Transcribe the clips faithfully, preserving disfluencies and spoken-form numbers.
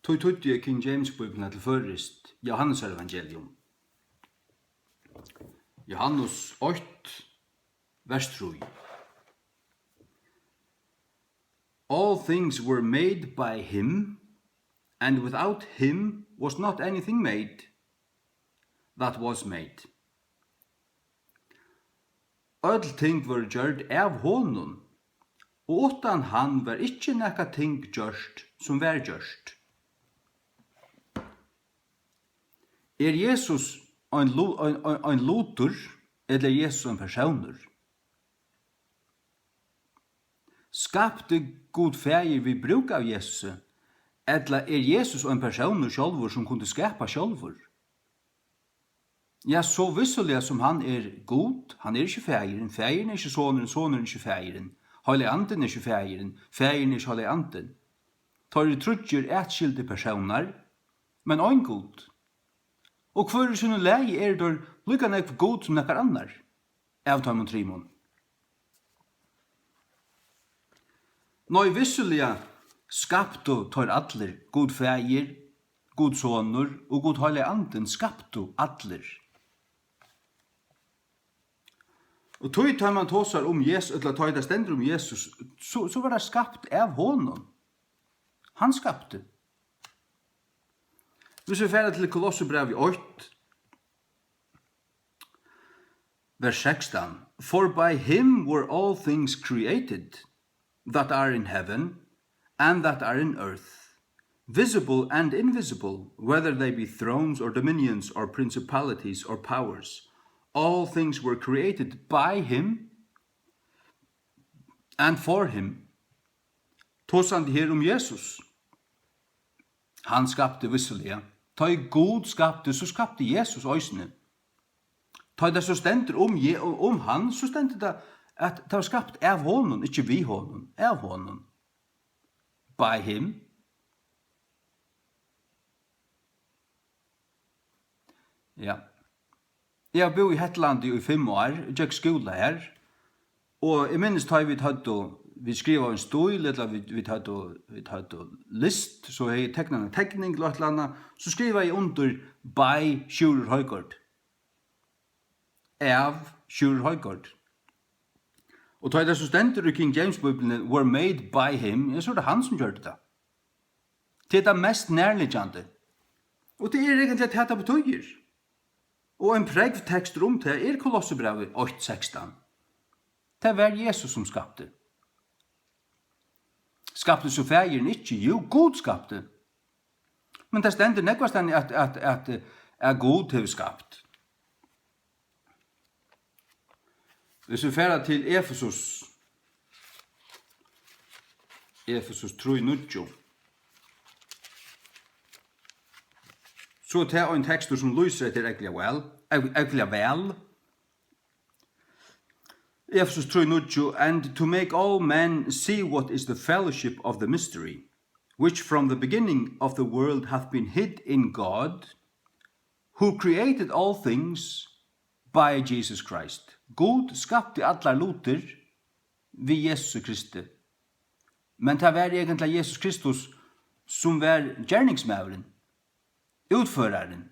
Tí týddi eg King James Bíbliuna til føroyskt Jóhannesevangelium. Jóhannes eitt, vers trý. All things were made by him, and without him was not anything made that was made. Øll ting vóru gjørd av honum, og uttan hann var ikki nakað ting gjørt, sum var gjørt. Er Jesus ein lu-, ein, ein, ein lutur, ella er Jesus ein persónur? Skapti Gud Faðir við brúk av Jesusi, ella er Jesus ein persónur sjálvur, sum kundi skapa sjálvur? Ja, so vissuliga sum hann er Gud, hann er ikki Faðirin, Faðirin er ikki Sonurin, Sonurin er ikki Faðirin, Heilagi Andin er ikki Faðirin, Faðirin er ikki Heilagi Andin. Teir eru tríggir atskildir persónar, men ein Gud. Og hvør í sínum lagi eru teir líka nógv Gud sum nakar annar av teimum trimum. Nei, vissuliga skaptu teir allir, Gud Faðir, Gud Sonur og Gud Heilagi Andin skaptu allir. Og tí, tá man tosar um Jesus, ella tá ið tað stendur um Jesus, so, so var tað skapt av honum. Hann skapti. Hvis vit fara til Kolossebrævið eitt, vers sekstan: "For by him were all things created that are in heaven and that are in earth, visible and invisible, whether they be thrones or dominions or principalities or powers. All things were created by him and for him." Tosandi her um Jesus. Hann skapti vissuliga. Tá ið Gud skapti, so skapti Jesus eisini. Tá ið tað so stendur um Je-, um hann, so stendur tað, at tað var skapt av honum, ikki við honum, av honum. By him. Ja. Eg havi búð í Hetlandi í fimm ár, gekk skúla har, og eg minnist, tá ið vit høvdu, vit skrivaðu ein stíl, ella vit, vit høvdu, vit høvdu list, so hevði eg teknað eina tekning ella eitt ella annað, so skrivaði eg undir by Sjúrður Højgaard. Av Sjúrður Højgaard. Og tá ið tað so stendur í King James Bíbliuni, "were made by him", ja, so er tað hann, sum gjørdi tað. Tað er tað mest nærliggjandi. Og tað er eigentliga tað, tað betýðir. Og ein prógvtekstur um tað er Kolossebrævið eitt sekstan. Tað var Jesus, sum skapti. Skapti so Faðirin ikki? Jú, Gud skapti. Men tað stendur nógvastaðni, at, at, at, at Gud hevur skapt. Hvis vit fara til Efesus, Efesus trý níggju, so er tað ein tekstur, sum lýsir hetta her ógvuliga væl, óg-, ógvuliga væl. Efesus trý níggju: "And to make all men see what is the fellowship of the mystery, which from the beginning of the world hath been hid in God, who created all things by Jesus Christ." Gud skapti allar lutir við Jesusi Kristi. Men tað var eigentliga Jesus Kristus, sum var gerningsmaðurin, útførarin.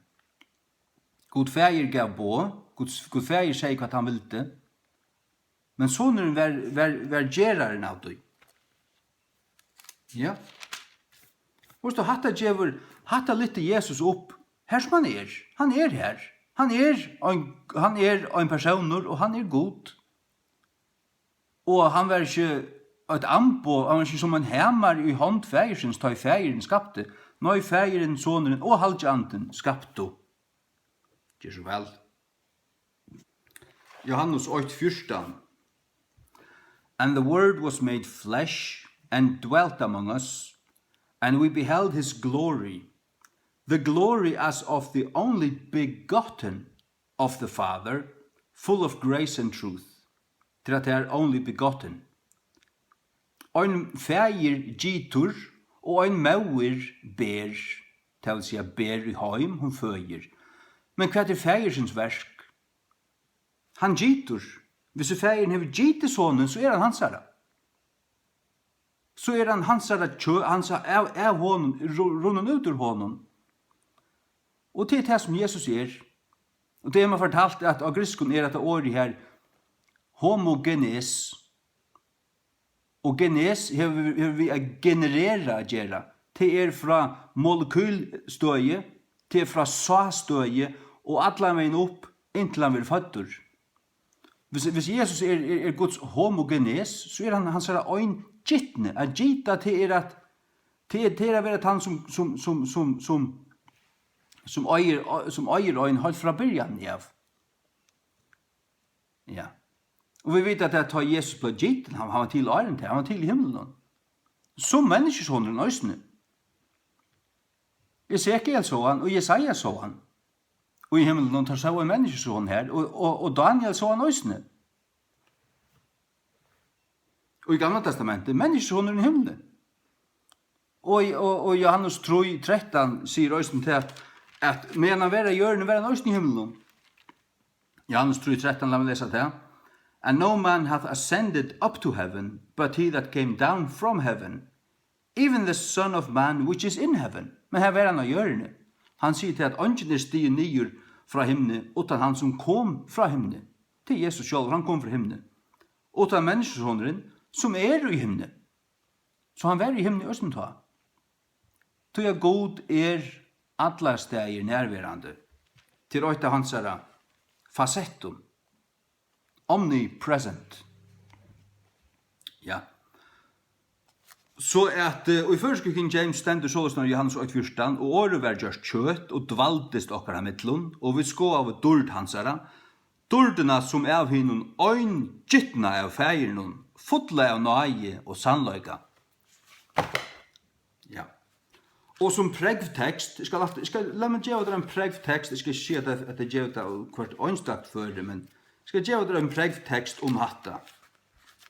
Gud Faðir gav boð, Gud, Gud Faðir segði, hvat hann vildi, men Sonurin var, var, var gerarin av tí. Ja. Veitst tú, hatta gevur, hatta lyftir Jesus upp, har sum hann er. Hann er har. Hann er ein, hann er ein persónur, og hann er Gud. Og hann var ikki eitt amboð, hann var ikki sum ein hamari í hond Faðirsins, tá ið Faðirin skapti. Nei, Faðirin, Sonurin og Heilagi Andin skaptu. Ger so væl. Jóhannes eitt fjúrtan: "And the Word was made flesh and dwelt among us, and we beheld his glory, the glory as of the only begotten of the Father, full of grace and truth." Tað er only begotten. Ein faðir gitur, og ein móðir ber, tað vil siga, ber í heim, hon føðir. Men hvat er faðirsins verk? Hann gitur. Hvis faðirin hevur gitið sonin, so er hann hansara. so er hann hansara kjø-, hansara, av, av honum, ru-, runnin út úr honum. Og tað er tað, sum Jesus er. Og tað er mær fortalt, at á grikskum er hetta orðið her homogenes. Og genes hevur, hevur við at generera at gera. Tað er frá molekylstøði, tað er frá sástøði og allan vegin upp, inntil hann verður føddur. Hvis, hvis Jesus er, er, er Guds homogenes, so er hann hansara eingitni. At gita, tað er at, tað er, tað er at vera tann, sum, sum, sum, sum, sum, sum eigur, sum eigur ein heilt frá byrjan av. Ja. Og vit vita, at tá Jesus bleiv gitin, hann, hann var til áðrenn tað, hann var til í himlinum. Sum menniskjusonurin eisini. Esekiel sá hann, og Jesaja sá hann. Og í himlinum, teir sóu ein menniskjuson her, og, og, og Daniel sá hann eisini. Og í Gamla Testamenti, menniskjusonurin í himli. Og, og, og Johannes trý trettan sigur eisini til, at, at meðan hann var á jørðini, var hann eisini í himlinum. Johannes trý trettan, lat meg lesa tað. "And no man hath ascended up to heaven, but he that came down from heaven, even the Son of Man which is in heaven." Men her var hann á jørðini. Hann sigur til, at eingin er stigin niður frá himni, uttan hann, sum kom frá himni. Tað er Jesus sjálvur, hann kom frá himni. Uttan menniskjusonurin, sum er í himni. So hann var í himni eisini tá. Tí at Gud er allar staðir nærverandi. Tað er eitt av hansara fasettum. Omnipresent. Ja. So at, eh, og í føroysku King James stendur soleiðis, í Johannes eitt fjúrtan: "Og orðið var gjørt kjøt og dvaldist okkara millum, og vit skoðaðu dýrd hansara, dýrdina, sum av hinum eingitna av Faðirinum, fulla av náði og sannleika." Ja. Og sum prógvtekst, eg skal aftur, eg skal, lat meg geva tær ein prógvtekst, eg skal ikki siga, at, at eg gevi tað hvørt einstakt føri, men eg skal geva tær ein prógvtekst um hatta.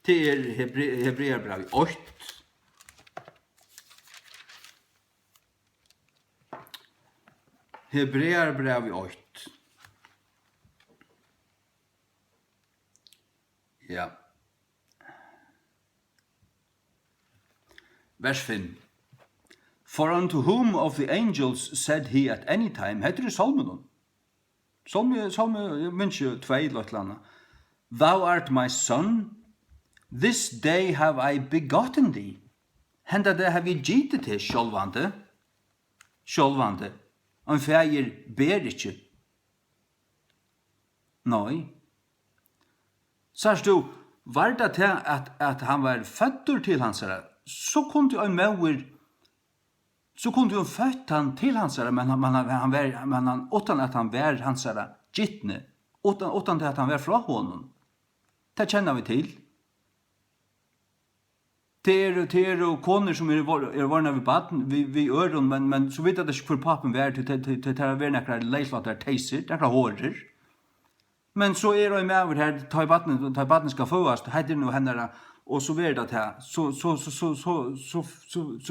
Tað er Hebre-, Hebreabrævið eitt. Hebreabrævið eitt. Ja. Vers fimm. "For unto whom of the angels said he at any time," hetta er í Sálminum. Sálmi, Sálmi, eg minnist ikki, tvey ella eitt ella annað. "Thou art my son, this day have I begotten thee." Henda dag havi eg gitið teg, sjálvandi. Sjálvandi. Ein faðir ber ikki. Nei. Sært tú, var tað tað, at, at hann var føddur til hansara, so kundi ein móðir, so kundi hon føtt hann til hansara, men hann, men hann, hann var, men hann, uttan at hann var hansara gitni, uttan, uttan at hann var frá honum. Tað kenna vit til. Tað eru, tað eru konur, sum eru vor-, eru vorðnar við barn, við, við øðrum, men, men so vita tey ikki, hvør pápin var, tí tað, tað, tað, tað verða nakrar leysláttar teysur, nakrar horur. Men so er ein maður her, tá ið barnið, tá ið barnið skal føðast, hetta er nú hennara, og so verður tað tað. So, so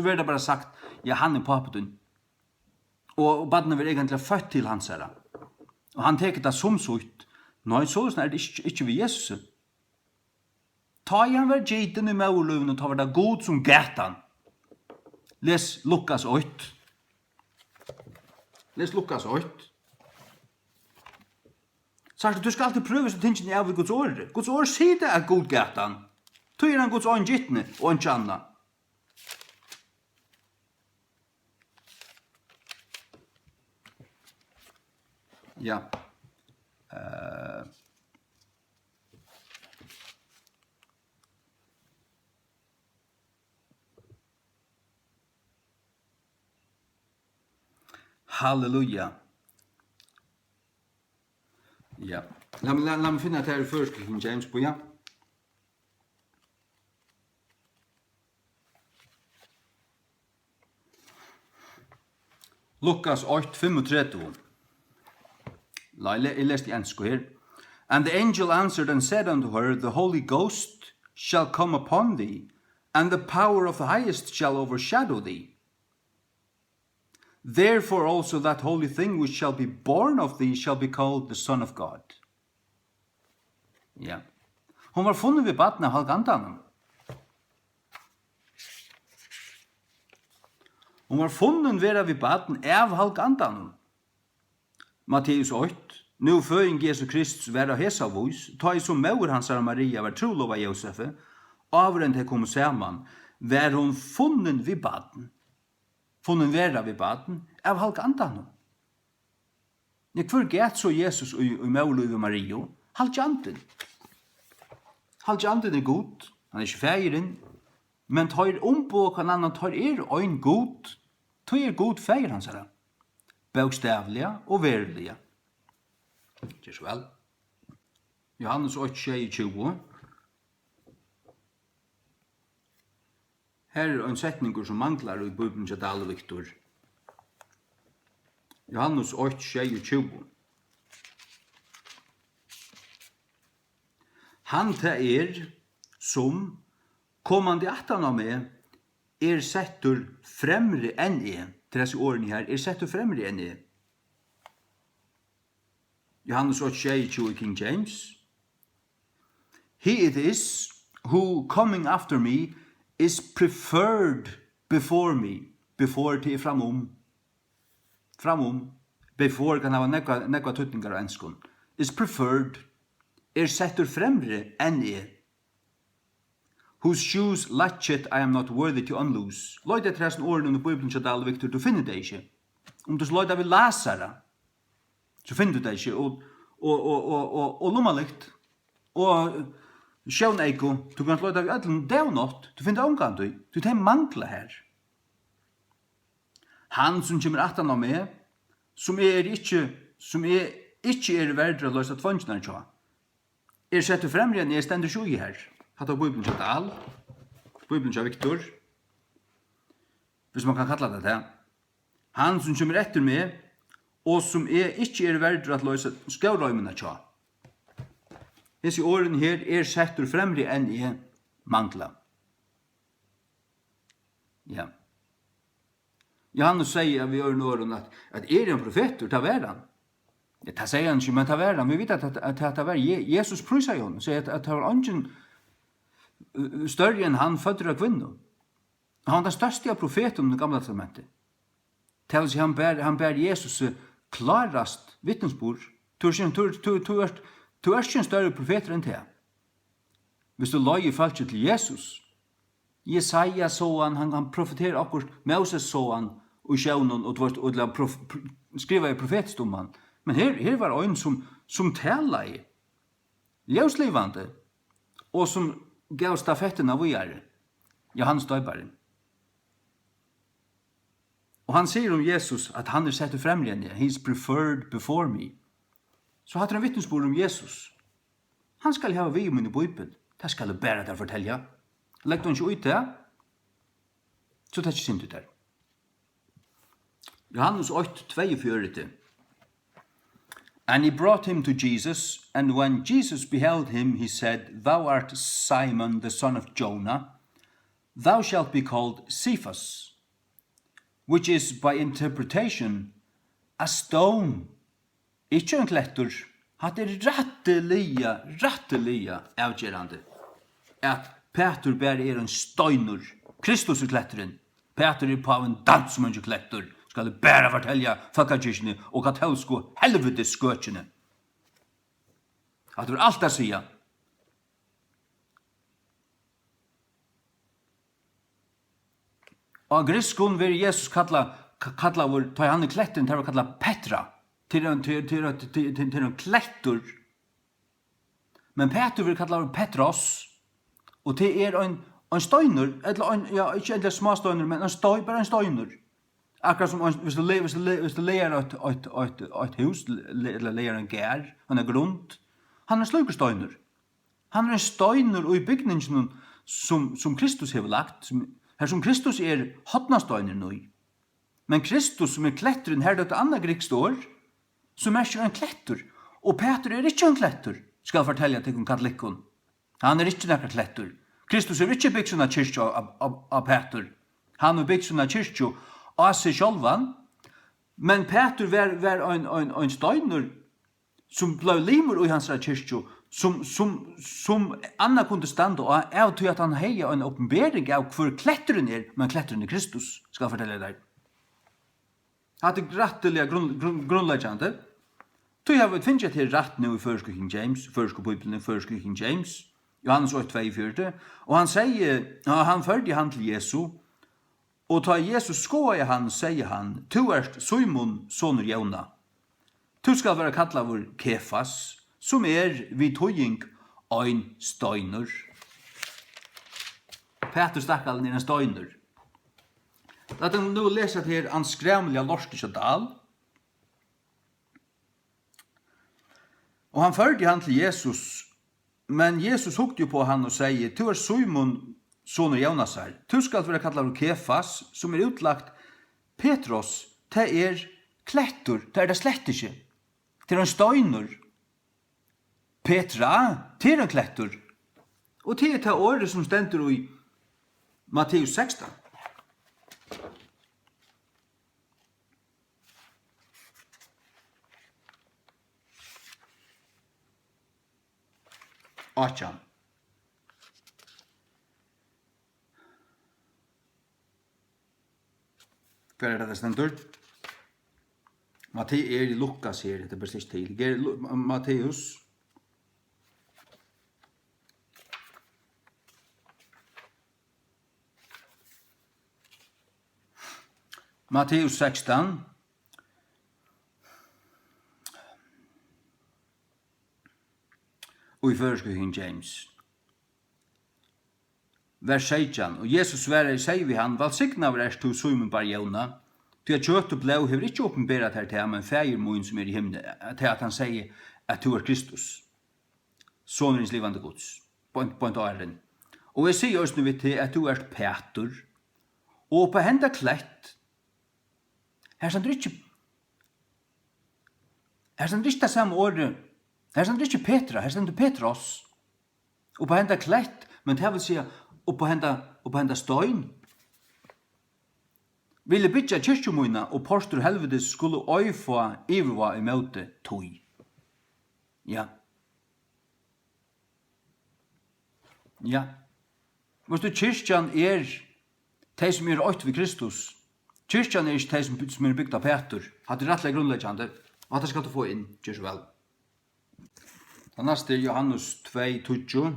verður tað bara sagt: "Ja, hann er pápi tín." Og, og barnið verður eigentliga føtt til hansara. Og hann tekur tað sum sítt. Nei, soleiðis er tað ikki, ikki við Jesusi. Tá ið hann var gitin í móðurlívinum, tá var tað Gud, sum gat hann. Les Lukas eitt. Les Lukas eitt. Sært tú, tú skalt altíð prøva hesi tingini av í Guds orði. Guds orð sigur tað, at Gud gat hann. Tí er hann Guds eingitni og einki annað. Ja. Eh. Halleluja. Ja. Lat meg, lat, lat meg finna tað her í føroysku King James, bíða. Lukas eitt fimmogtretivu. Nei, eg le-, eg lesi á enskum her. "And the angel answered and said unto her, The Holy Ghost shall come upon thee, and the power of the Highest shall overshadow thee. Therefore also that holy thing which shall be born of thee shall be called the Son of God." Ja. Hon var funnin við barn av Heilaga Andanum. Hon var funnin vera við barn av Halga Andanum. Matteus eitt. Nú føðing Jesu Krists var á hesa vís, tá ið sum móðir hansara Maria var trúlovað Jósefi, áður enn tey komu saman, var hon funnin við barn, funnin vera við barn av Halga Andanum. Ja, hvør gat so Jesus í, í móðurlívi Mariu? Halgi Andin. Halgi Andin er Gud, hann er ikki faðirin, men teir umboða hvønn annan, teir eru ein Gud, tí er Gud faðir hansara, bókstavliga og veruliga. Ger so væl. Johannes eitt sjeyogtjúgu. Her er ein setningur, sum manglar í Bíbliuni hjá Dahl og Victor. Johannes eitt sjeyogtjúgu. Hann tað er, sum, komandi aftan á meg, er settur fremri enn eg. Til hesi orðini her, er settur fremri enn eg. Johannes eitt sjeyogtjúgu í King James. He it is who coming after me is preferred before me. Before, tað er framum. Framum. Before kann hava nógvar, nógvar týdningar á enskum. Is preferred. Er settur fremri enn eg. Whose shoes latchet I am not worthy to unloose. Leita eftir hesum orðunum í Bíbliuni hjá Dahl og Victor, tú finnur tey ikki. Um tú so leitar við lasara, so finnur tú tey ikki. Og, og, og, og, og, og lummalykt og sjóneyku, tú kanst leita við øllum dag og nátt, tú finnur tey ongantíð, tí tey mangla har. Hann, sum kemur aftan á meg, sum eg eri ikki, sum eg ikki eri verdur at loysa tvongirnar hjá, er settur fremri enn eg, stendur ikki í her. Hatta er Bíbliuni hjá Dahl, Bíbliuni hjá Victor, viss mann kann kalla tað tað. Hann, sum kemur eftir meg, og sum eg ikki eri verdur at loysa skóreimina hjá. Hesi orðini her, er settur fremri enn eg, mangla. Ja. Johannes segði, at við øðrum orðum, at, at eg eri ein profetur, tað var hann. Ja, tað segði hann ikki, men tað var hann. Vit vita, at, at, at tað var Je-, Jesus prísaði honum, segði, at, at tað var eingin, uh, størri enn hann, føddur av kvinnu. Hann var tann størsti av profetunum í Gamla Testamenti. Tað vil siga, hann bar, hann bar Jesus, eh, klárast vitnisburð. Tú ert ikki, tú, tú, tú ert, tú ert ikki ein størri profetur enn tað. Viss tú leiðir fólki til Jesus, Jesaja sá hann, hann kann profetera okkurt, Móses sá hann í sjónum, og tú veist, og til hann prof-, pr-, skrivaði profetiskt um hann. Men her, her var ein, sum, sum talaði ljóslivandi, og sum gav stafettina víðari, Johannes Doyparin. Og hann sigur um Jesus, at hann er settur fremri enn eg, he is preferred before me. So hatta er ein vitnisburður um Jesus. Hann skal eg hava við í míni bíbel. Tað skal eg bara tær fortelja. Legg tú ikki í tað, so tað er ikki synd í tær. Johannes eitt tveyogfjøruti. And he brought him to Jesus, and when Jesus beheld him, he said, "Thou art Simon, the son of Jonah. Thou shalt be called Cephas," which is by interpretation a stone. Ikki ein klettur. Hatta er rættiliga, rættiliga avgerandi, at Pætur bara er ein steinur. Kristus er kletturin. Pætur er pávin, dans sum eingin klettur. Skal eg bara fortelja fólkakirkjuni og katólsku helvitis skøkini. Hatta er alt at siga. Á grikskum verður Jesus kalla-, ka-, kallaður, tá ið hann er kletturin, tað verður kallað Petra. Til ein, til, til, til, til, til ein klettur. Men Pætur verður kallaður Petros, og tað er ein, ein steinur, ella ein, ja, ikki endiliga smásteinur, men ein stei-, bara ein steinur. Akkurát sum ein, viss tú le-, viss tú le-, viss tú legar eitt, eitt, eitt, eitt hús, le-, ella legar ein garð, eina grund, hann er slíkur steinur. Hann er ein steinur í bygninginum, sum, sum Kristus hevur lagt, sum, har sum Kristus er hornasteinurin í. Men Kristus, sum er kletturin, her er eitt annað grikskt orð, sum merkir ein klettur. Og Pætur er ikki ein klettur, skal eg fortelja tykkum katolikkum. Hann er ikki nakar klettur. Kristus hevur ikki bygt sína kirkju á, á, á, á Pætur. Hann hevur bygt sína kirkju á seg sjálvan. Men Pætur var, var ein, ein, ein steinur, sum bleiv limur í hansara kirkju, sum, sum, sum annað kundi standa á, av tí at hann hevði eina opinbering av, hvør kletturin er, men kletturin er Kristus, skal eg fortelja tær. Hatta er rættiliga grunn-, grunn-, grundleggjandi. Tí hava vit fingið hetta her rætt nú í føroysku King James, føroysku Bíbliuni, føroysku King James, Jóhannes eitt tveyogfjøruti, og hann segði, og hann førdi hann til Jesu, og tá Jesus skoðaði hann, segði hann: "Tú ert Símun, sonur Jóna. Tú skalt verða kallaður Kefas, sum er við týðing ein steinur." Pætur stakkalin er ein steinur. Lat okkum nú lesa hetta her anskræmliga lortið hjá Dahl. Og hann førdi hann til Jesus, men Jesus hugdi upp á hann og segði: "Tú ert Símun, sonur Jónasar. Tú skalt verða kallaður Kefas, sum er útlagt Petros." Tað er klettur, tað er tað slett ikki. Tað er ein steinur. Petra, tað er ein klettur. Og tað er tað orðið, sum stendur í Matteus sekstan. Átjan. Hvar er tað, tað stendur? Matte-, er í Lukas her, hetta ber slett til. Ger Lu-, Matteus. Matteus sekstan. Og í føroysku King James. Vers seytjan: "Og Jesus svaraði, segði við hann: Vælsignaður ert tú, Símun Bar Jóna, tí at kjøt og blóð hevur ikki opinberað tær tað, men Faðir mín, sum er í himni." Tað at hann segði, at tú ert Kristus, sonur hins livandi Guds, beint, beint áðrenn. "Og eg sigi eisini við teg, at tú ert Pætur, og upp á henda klett," her stendur ikki, her stendur ikki tað sama orðið, her stendur ikki Petra, her stendur Petros. Upp á henda klett, men tað vil siga, upp á henda, upp á henda stein vil eg byggja kirkju mína, og portur helvitis skulu ei fáa yvirvág ímóti tí. Ja. Ja. Veitst tú, kirkjan er tey, sum eru eitt við Kristus. Kirkjan er ikki tey, sum, sum eru bygd á Pætur. Hatta er rættiliga grundleggjandi, og hatta skalt tú fáa inn. Ger so væl. Tað næsta er Jóhannes tvey tíggju.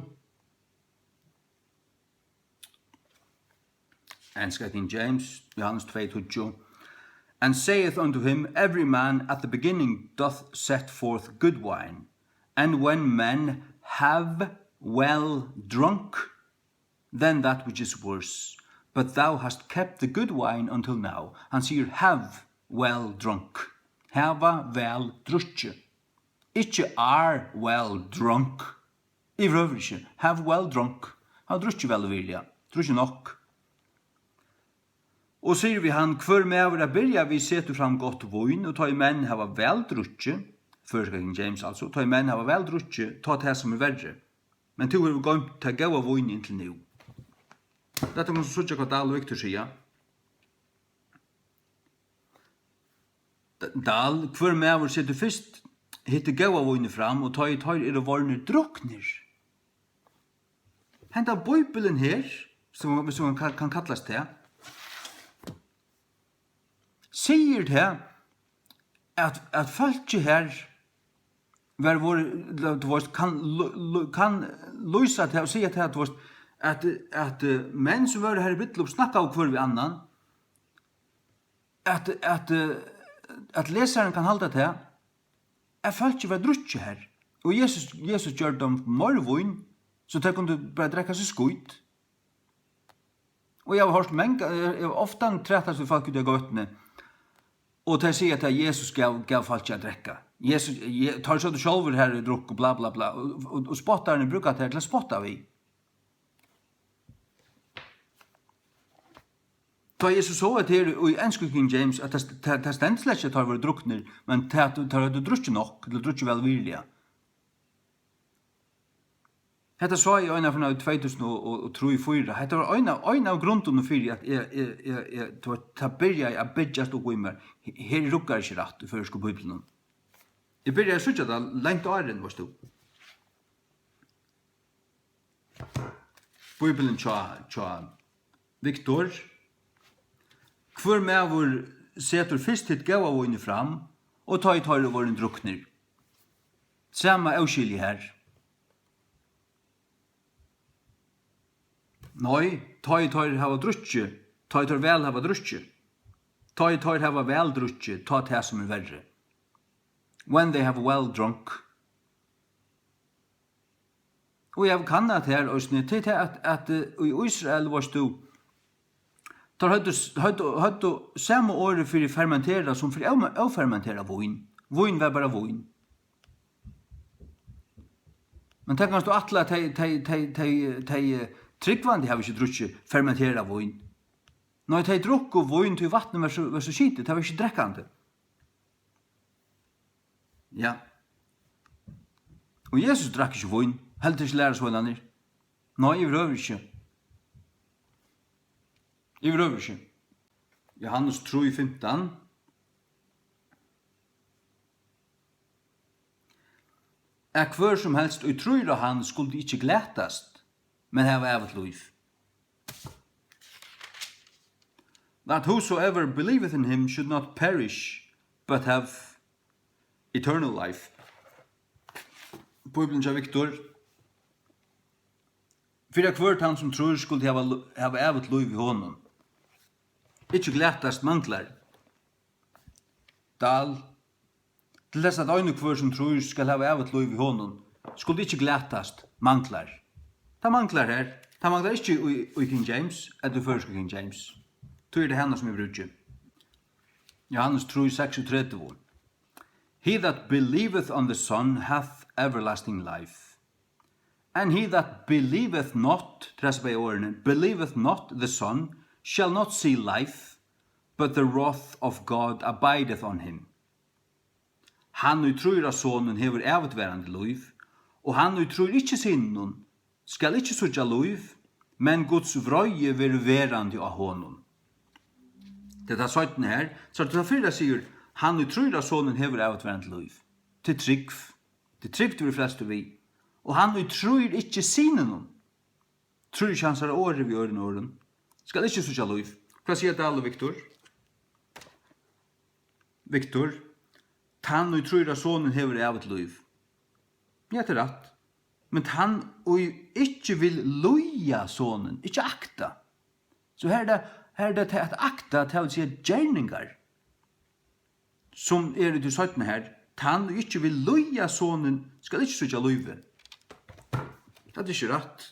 Enska King James, Jóhannes tvey tíggju. "And saith unto him, Every man at the beginning doth set forth good wine, and when men have well drunk, then that which is worse. But thou hast kept the good wine until now." Hann sigur, "Have well drunk." Hava væl drukkið. Ikki are well drunk. Yvirhøvur ikki. Have well drunk. Hava drukkið væl og virðiliga. Drukkið nokk. Og sigur við hann: "Hvør maður at byrja við setur fram gott vín, og tá ið menn hava væl drukkið," føroyska King James altso, "tá ið menn hava væl drukkið, tá tað, sum er verri. Men tú hevur goymt tað góða vínið inntil nú." Lat okkum so síggja, hvat Dahl og Victor siga. D-, Dahl: "Hvør maður setur fyrst hitt góða vínið fram, og tá ið teir eru vorðnir druknir." Henda Bíblian her, sum, sum kann, kann kallast tað, sigur tað, at, at fólkið her var vorðið, tú veist, kann lu-, lu-, kann lýsa tað og siga tað, at, tú veist, at, at, eh, menn, sum vóru har í brúdleyp, snakkaðu hvør við annan, at, at, eh, at lesarin kann halda tað, at fólkið var drukkið har, og Jesus, Jesus gjørdi teimum meir vín, so tey kundu bara drekka seg skít. Og eg havi hoyrt manga, eg, eg havi ofta trætast við fólk úti á gøtuni, og tey siga, at Jesus gav, gav fólki at drekka. Jesus, Je-, teir sótu sjálvir har og drukku, bla, bla, bla, og, og, og spottararnir brúka tað til at spotta við. Tá Jesus sá, at her í ensku King James, at tað, tað, tað stendur slett ikki, at teir vóru druknir, men tað, at teir høvdu drukkið nokk, ella drukkið væl og virðiliga. Hetta sá eg eina ferð í tvey túsund og, og, og trý fýra. Hetta var ein av, ein av grundunum fyri, at eg, eg, eg, eg, tú veit, tað byrjaði at byggjast upp í mær. He-, her ruggar ikki rætt í føroysku Bíbliunum. Eg byrjaði at síggja tað langt áðrenn, veitst tú. Bíblian hjá, hjá Victor. Hvør maður setur fyrst hitt góða vínið fram, og tá ið teir eru vorðnir druknir. Sama óskilið har. Nei, tá ið teir hava drukkið, tá ið teir væl hava drukkið, tá ið teir hava væl drukkið, tá tað sum er verri. When they have well drunk. Og eg havi kannað tað her eisini, til tað at, at, eh, í Ísrael, veitst tú, teir høvdu, høvdu, høvdu sama orðið fyri fermentera sum fyri óme-, ófermentera vín. Vín var bara vín. Men tað kanst tú ætla, at tey, tey, tey, tey, tey, eh, trúgvandi hava ikki drukkið fermenterað vín. Nei, tey drukku vín, tí vatnið var so, var so skitið, tað var ikki drekkandi. Ja. Og Jesus drakk ikki vín, heldur ikki lærisveinarnir. Nei, yvirhøvur ikki. Yvirhøvur ikki. Johannes trý fimtan. At hvør sum helst, ið trýr á hann, skuldi ikki glatast, men hava ævigt lív. That whosoever believeth in him should not perish, but have eternal life. Bíblian hjá Viktor. Fyri at hvør tann, sum trýr, skuldi hava, hava ævigt lív í honum. Ikki glatast, manglar. Dal. Til tess at ein og hvør, sum trýr, skal hava ævigt lív í honum, skuldi ikki glatast, manglar. Tað manglar her. Tað manglar ikki í, í King James, ella í føroysku King James. Tí er tað hana, sum eg brúki. Johannes trý seksogtretivu. He that believeth on the Son hath everlasting life. And he that believeth not, tað eru bæði orðini, believeth not the Son, shall not see life, but the wrath of God abideth on him. Hann, ið trýr á Sonin, hevur ævigtvarandi lív, og hann, ið trýr ikki Syninum, skal ikki síggja lív, men Guds vreiði verður verandi á honum. Tað er tað seinna her, so tað fyrra sigur, hann, ið trýr á Sonin, hevur ævigtvarandi lív. Til trúgv. Til trúgv verður frelstur við. Og hann, ið trýr ikki Syninum, trýr ikki hansara orði, við øðrum orðum, skal ikki síggja lív. Hvat siga Dal og Viktor? Viktor, tann, ið trýr á Sonin, hevur ævigt lív. Ja, tað er rætt. Men tann, ið ikki vil lýða Sonin, ikki akta. So her er tað, her er tað at akta, tað vil siga gerningar, sum er í tí seinna her. Tann, ið ikki vil lýða Sonin, skal ikki síggja lívið. Tað er ikki rætt.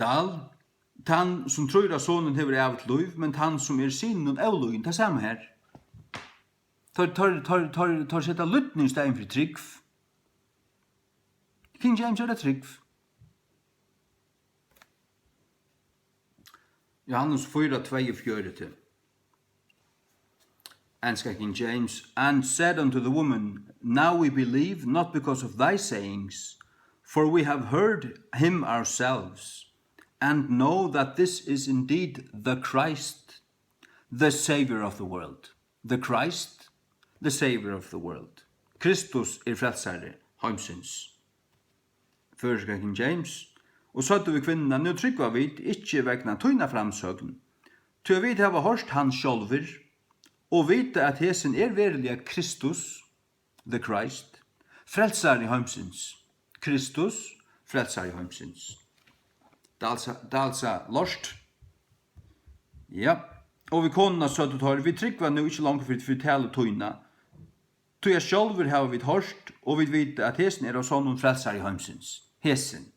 Dal, tann, sum trýr á Sonin, hevur ævigt lív, men tann, sum er Syninum ólýðin, tað sama her. Teir, teir, teir, teir, teir seta lýdni í staðin fyri trúgv. King James er tað trúgv. Johannes fýra tveyogfjøruti. Enska King James, and said unto the woman, now we believe, not because of thy sayings, for we have heard him ourselves, and know that this is indeed the Christ, the Saviour of the world. The Christ, the Saviour of the world. Kristus er frelsari heimsins. Føroyska King James. Og søgdu við kvinnuna, nú trúgva vit, ikki vegna tína framsøgn, tí at vit hava hoyrt hann sjálvir, og vita, at hesin er veruliga Kristus, the Christ, frelsari heimsins. Kristus, frelsari heimsins. Dalsa, dalsa lort. Ja, og við konuna søgdu teir, vit trúgva nú ikki longur fyri, fyri talu tína, tí at sjálvir hava vit hoyrt, og vit vita, at hesin er av sonnum frelsari heimsins. Hesin.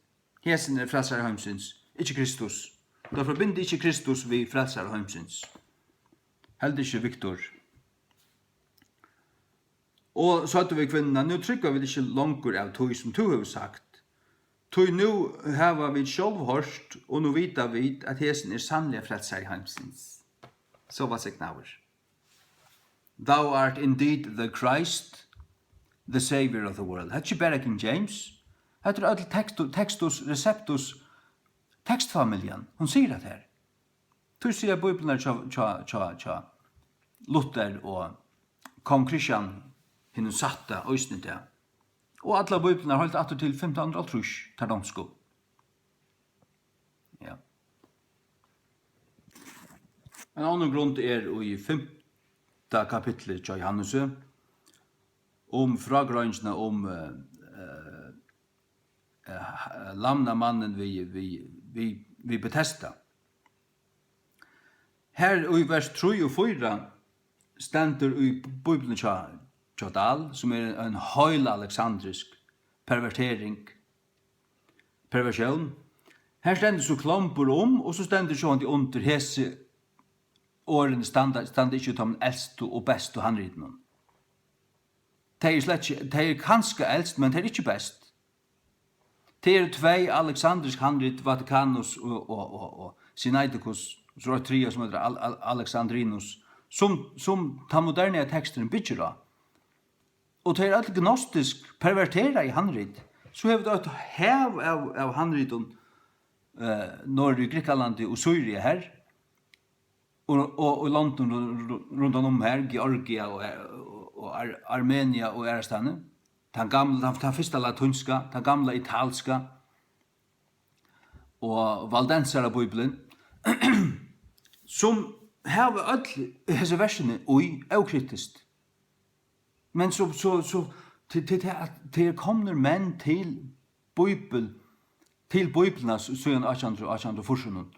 Hesin er frelsari heimsins, ikki Kristus. Teir forbinda ikki Kristus við frelsara heimsins. Heldur ikki Viktor. Og søgdu við kvinnuna, nú trúgva vit ikki longur av tí, sum tú hevur sagt. Tí nú hava vit sjálv hoyrt, og nú vita vit, at hesin er sannliga frelsari heimsins. So var signaður. Thou art indeed the Christ, the Saviour of the world. Hetta er ikki bara King James. Hetta er øll Textu-, Textus Receptus, tekstfamiljan. Hon sigur hetta her. Tí siga bíblarnar hjá, hjá, hjá, hjá Luther og kong Kristian hinum satta eisini tað. Og allar bíblarnar heilt aftur til fimtan hundrað og hálvtrýss, tær donsku. Ja. Ein onnur grund er í fimta kapitli hjá Johannes um frágreiðingina um, eh, eh, eh, lamnamannin við, við, við, við Betesda. Her í vers trý og fýra stendur í Bíbliuni hjá, hjá Dahl, sum er ein heil aleksandrisk pervertering, perversión. Her stendur so klombur um, og so stendur sjálvandi undir: Hesi orðini standa, standa ikki í teimum elstu og bestu handritunum. Tey eru slett ikki, tey eru kanska elst, men tey eru ikki best. Tað eru tvey aleksandrisk handrit, Vaticanus og, og, og, og Sinaiticus, og so eitt triðja sum eitur Al-, Al-, Alexandrinus, sum, sum tann moderni teksturin byggir á. Og tað eru øll gnostisk, perverteraði handrit. So hevur tú eitt hav av, av handritum, eh, norður í Grikkalandi og Sýria her, og, og, og londum ru-, ru-, rundan um her, Georgia og, og, og Ar-, Armenia og aðrastaðni. Tann gamla, tann, tann fyrsta latínska, tann gamla italska og valdensara bíblian, sum hava øll hesi versini í ókritiskt. Men so, so, so, til, til, til at tað eru komnir menn til Bíbel, til Bíbliuna s-, síðan átjan hundrað, átjan hundrað og fýrsunum,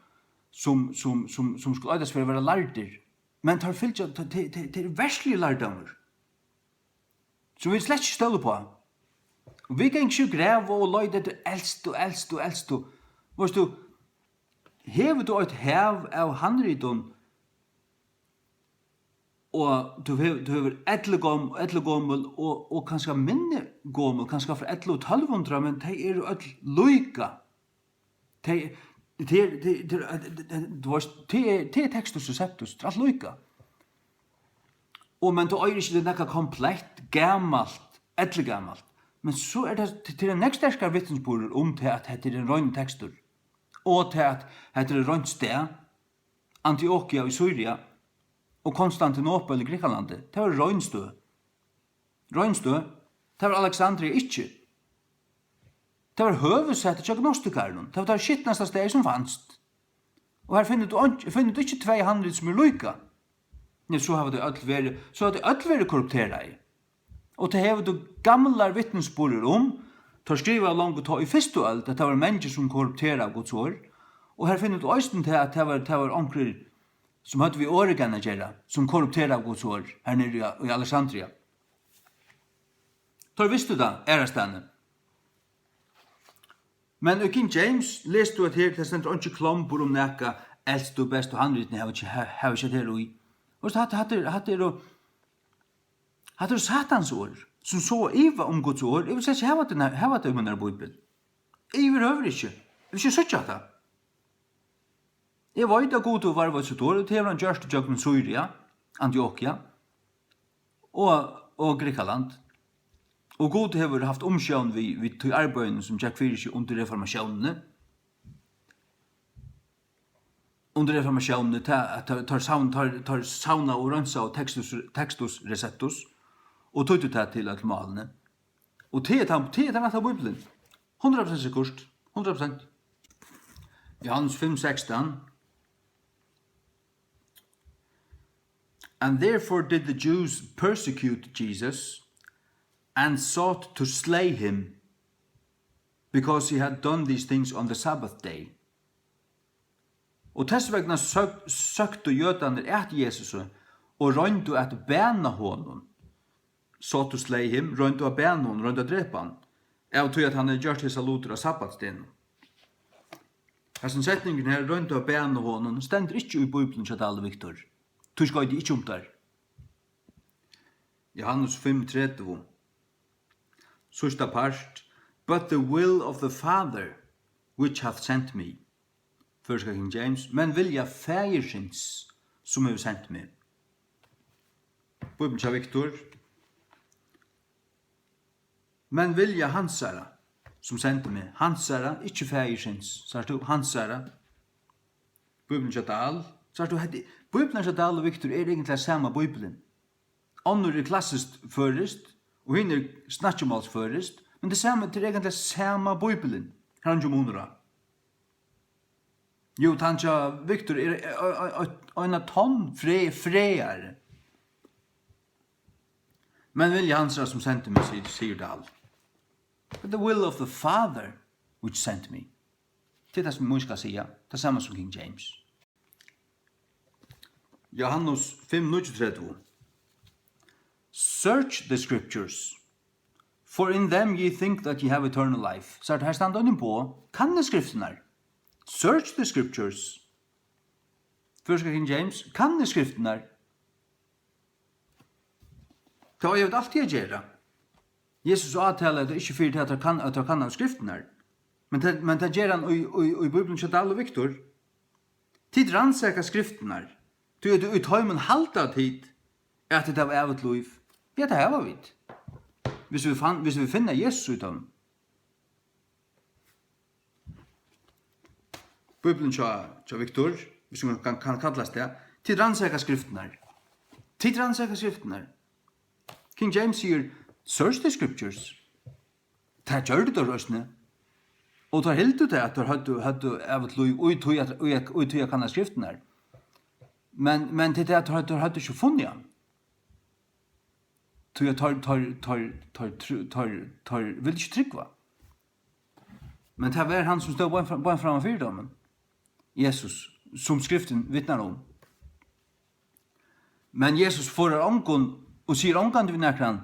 sum, sum, sum, sum skulu eitast fyri at vera lærdir. Men teir fylgja, te-, te-, te-, tað er versligur lærdómur, sum vit slett ikki stóla uppá. Og vit ganga ikki í grav og leita eftir elstu, elstu, elstu. Veitst tú, hevur tú eitt hav av handritum, og tú hevur, tú hevur elligom-, elligomul og, og kanska minni gomul, kanska frá ellivu, tólv hundrað, men tey eru øll líka. Tey, tey, tey, tey, tey, tey, tú veitst, tey, tey Textus Receptus, tað er alt líka. Og men tú eigur ikki, tað er nakað komplett, gamalt, elligamalt. Men so er tað, tað er ein nógv sterkari vitnisburður um tað, at hetta er ein rein tekstur. Og tað, at hetta er ein rein stað, Antiokia í Sýria og Konstantinopel í Grikkalandi, tað var rein støð. Rein støð. Tað var Alexandria ikki. Tað var høvuðssæti hjá gnostikarunum. Tað var tað skitnasta staðið sum fanst. Og her finnur tú einki, finnur tú ikki tvey handrit sum eru líka. Nei, so hava tey øll verið, so hava tey øll verið korrupteraði. Og tað hevur tú gamlar vitnisburðir um. Teir skrivaðu longu tá í fyrstu øld, at tað var menn, sum korrupteraðu Guds orð. Og her finnur tú eisini tað, at tað var, tað var onkrir, sum høvdu við Origen at gera, sum korrupteraðu Guds orð her niðri í, í Alexandria. Teir vistu tað aðrastaðni. Men í King James lesur tú, at her, tað stendur einki klombur um nakað elstu, bestu handritini hava ikki, ha-, hava ikki her í. Og so hatta, hatta er, hatta er, hatta eru Satans orð, sum sáa iva um Guds orð. Eg vil slett ikki hava tað, hava tað í mínari bíbel. Yvirhøvur ikki. Eg vil ikki síggja hatta. Eg veit, at Gud hevur varðveitt sítt orð, og tað hevur hann gjørt ígjøgnum Sýria, Antiokia og, og Grikkaland. Og Gud hevur havt umsjón við, við tí arbeiðinum, sum gekk fyri seg undir reformatiónini. Undir reformatiónini, tað, at teir, teir savn-, teir, teir savnaðu og reinsaðu Textus, Textus Receptus og týddu tað til øll málini. Og tað er tann, tað er tann rætta Bíblian. Hundrað prosent sikkurt. Hundrað prosent. Johannes fimm sekstan. And therefore did the Jews persecute Jesus and sought to slay him, because he had done these things on the Sabbath day. Og tess vegna søk-, søktu jødarnir at Jesusi og royndu at bana honum. Sought to slay him, royndu at bana honum, royndu at drepa hann, av tí at hann hevði gjørt hesar lutir á sabbatsdegnum. Hasin setningurin her, royndu at bana honum, stendur ikki í Bíbliuni hjá Dahl og Victor. Tí skoyti eg ikki um tær. Johannes fimm tretivu. Síðsta part. But the will of the Father which hath sent me. Føroyska King James. Men vilja Faðirsins, sum hevur sent meg. Bíblian hjá Victor. Men vilja hansara, sum sendi meg. Hansara, ikki Faðirsins. Sært tú? Hansara. Bíblian hjá Dahl. Sært tú, hetta, Bíblian hjá Dahl og Victor er eigentliga sama Bíblian. Onnur er klassiskt føroyskt, og hin er snakkimálsføroyskt, men tað sama, tað er eigentliga sama Bíblian. Har er eingin munur á. Jú, tann hjá Victor er, er, er, er, ein tonn fre-, frægari. Men vilji hansara, sum sendi meg, sigur, sigur Dahl. But the will of the Father which sent me. Tað er tað, sum mín skal siga. Tað sama sum King James. Johannes fimm níggjuogtretivu. Search the scriptures, for in them ye think that ye have eternal life. So her standa eini boð. Kannið skriftirnar. Search the scriptures. Føroyska King James. Kannið skriftirnar. Tað eiga vit altíð at gera. Jesus átalar, at tað er ikki fyri tað, at teir kann-, at teir kanna skriftirnar. Men tað, men tað ger hann í, í, í Bíbliuni hjá Dahl og Victor. Tit rannsaka skriftirnar, tí at í teimum halda tit, at tit hava ævigt lív. Ja, tað hava vit. Hvis vit fann-, hvis vit finna Jesus í teimum. Bíbliuni hjá, hjá Victor, hvis man kann, kann kallast tað. Tit rannsaka skriftirnar. Tit rannsaka skriftirnar. King James sigur, "Search the scriptures." Tað gjørdu teir eisini. Og teir hildu tað, at teir høvdu, høvdu ævigt lív í tí at, í at, í tí at kanna skriftirnar. Men, men til tað, at teir, teir høvdu ikki funnið hann. Tí at teir, teir, teir, teir, tru-, teir, teir vildu ikki trúgva. Men tað var hann, sum stóð beint fram, beint framman fyri teimum. Jesus, sum skriftin vitnar um. Men Jesus forðar ongum og sigur ongantíð við nakran,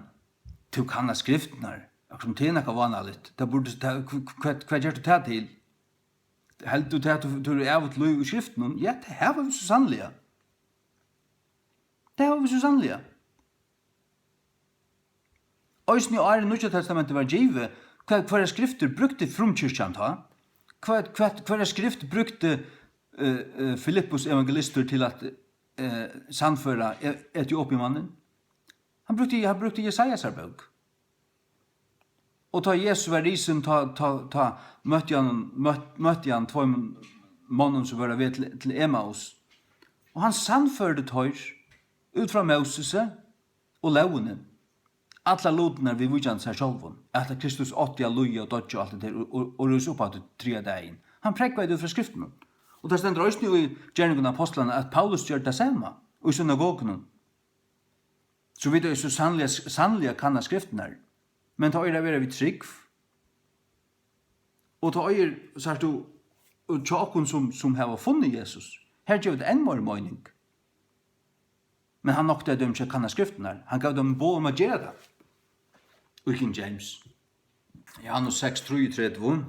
"Tú kannar skriftirnar." Akkurát sum tað er nakað vánaligt. Tað burdi, tað, hv-, hv-, hvat, hvat gert tú tað til? Heldur tú tað, at tú, tú hevur ævigt lív í skriftunum? Ja, tað hava vit so sanniliga. Tað hava vit so sanniliga. Eisini áðrenn Nýggja Testamentið var givið, hvat, hvørja skriftir brúkti frumkirkjan tá? Hvat, hvat, hvørja skrift brúkti, eh, eh, Filippus evangelistur til at, eh, sannføra E-, Etiopiumannin? Hann brúkti, hann brúkti Jesaja sína bók. Og tá Jesus var risin, tá, tá, tá møtti hann, møtt-, møtti hann tveimum monnum, sum vóru á veg til, til Emmaus. Og hann sannførdi teir út frá Mósesi og lógini, allar lutirnar viðvíkjandi sær sjálvum, at Kristus átti at líða og doyggja og alt det der, og, og, og rísa upp aftur triðja dagin. Hann prógvaði tað út frá skriftunum. Og tað stendur eisini í Gerningar Apostlanna, at Paulus gjørdi tað sama í synagogunum. So vit eiga so sanniliga, sanniliga kanna skriftirnar. Men tá eigur at vera við trúgv, og tá eigur, sært tú, og hjá okkum sum, sum hava funnið Jesus, her gevur tað enn meiri meining. Men hann noktaði teimum ikki at kanna skriftirnar. Hann gav teimum boð um at gera tað. Í King James. Johannes seks trýogtretivu.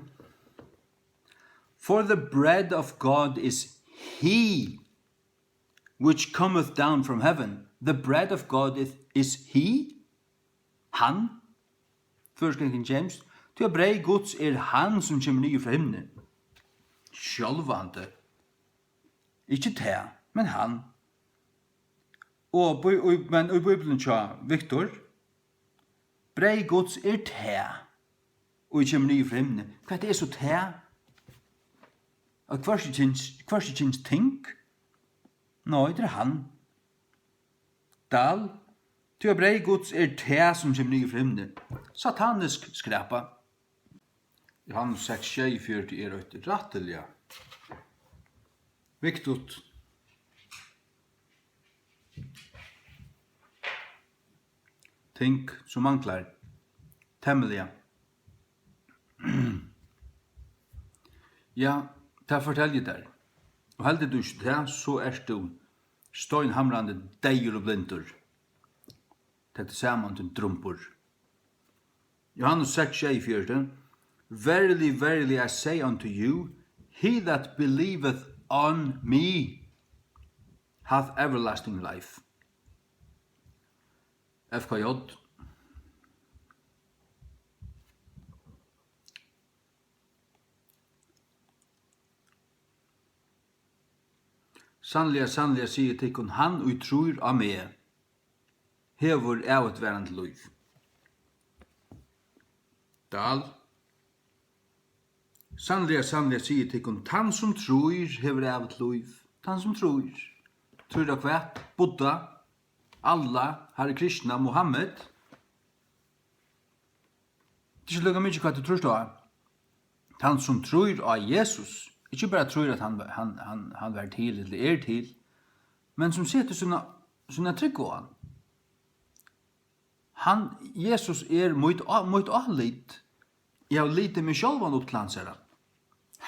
For the bread of God is he which cometh down from heaven. The bread of God is, is he. Hann. Føroyska King James. Tí at breyð Guds er hann, sum kemur niður frá himni. Sjálvandi. Ikki tað, men hann. Og Bí-, í, men í Bíbliuni hjá Victor, breyð Guds er tað, og kemur niður frá himni. Hvat er so tað? At hvørki kyns, hvørki kyns ting? Nei, tað er hann. Dahl, tí at breyð Guds er tað, sum kemur niður frá himni. Satanisk skrapa. Johannes seks sjeyogfjøruti er eitt rættiliga vigtigt ting, sum manglar. Temiliga. Ja, tað fortelji eg tær. Og heldur tú ikki tað, so ert tú steinhamrandi deyður og blindur. Tað er saman til drumbur. Johannes seks sjeyogfjøruti, Verily, verily, I say unto you, he that believeth on me hath everlasting life. F K J. Sanniliga, sanniliga, sigi eg tykkum, hann, ið trýr á meg, hevur ævigtvarandi lív. Dahl. Sanniliga, sanniliga, sigi eg tykkum, tann, sum trýr, hevur ævigt lív. Tann, sum trýr. Trýr á hvat? Buddha, Allah, Hare Krishna, Muhammed. Tað er ikki líka mikið, hvat tú trýrt á. Tann, sum trýr á Jesus, ikki bara trýr, at hann, hann, hann, hann var til, ella er til, men sum setir sína, sína trúgv á hann. Hann, Jesus, er mítt á-, mítt álit. Eg havi litið meg sjálvan upp til hansara.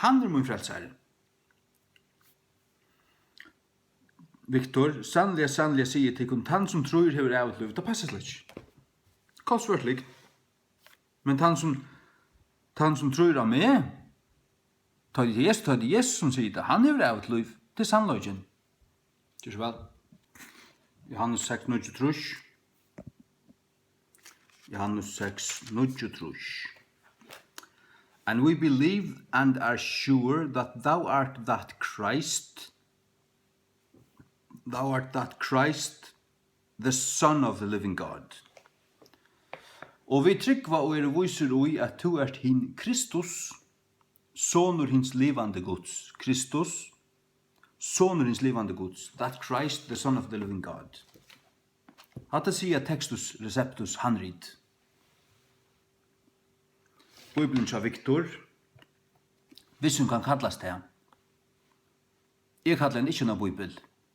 Hann er mín frelsari. Viktor, sanniliga, sanniliga, sigi eg tykkum, tann sum trýr hevur ævigt lív. Tað passar slett ikki. Kolsvørt lygn. Men tann sum, tann sum trýr á meg, tá er Jesus, tá er Jesus sum sigur tað, hann hevur ævigt lív. Tað er sannleikin. Ger so væl. Johannes seks níggjuogtrýss. Johannes seks níggjuogtrýss. And we believe and are sure that thou art that Christ, thou art that Christ, the Son of the living God. Og vit trúgva og eru vísir í, at tú ert hin Kristus, sonur hins livandi Guds. Kristus, sonur hins livandi Guds. That Christ, the Son of the living God. Hatta siga Textus Receptus handrit. Bíblian hjá Viktor, viss hon kann kallast tað. Eg kalli hana ikki eina bíbel.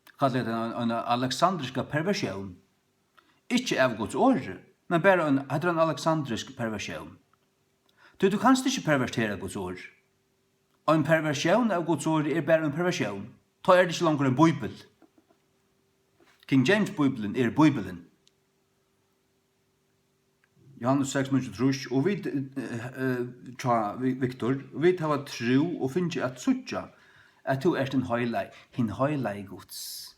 Eg kalli hana eina, eina aleksandriska perversión. Ikki av Guds orði, men bara ein, hetta er ein aleksandrisk perversión. Tí tú kanst ikki pervertera Guds orð. Ein perversión av Guds orði er bara ein perversión. Tá er tað ikki longur ein bíbel. King James Bíblian er Bíblian. Johannes seks níggjuogtrýss, og vit, eh, eh, hjá Vi-, Viktor, og vit hava trú og fingið at síggja, at tú ert hin heilagi, hin heilagi Guds.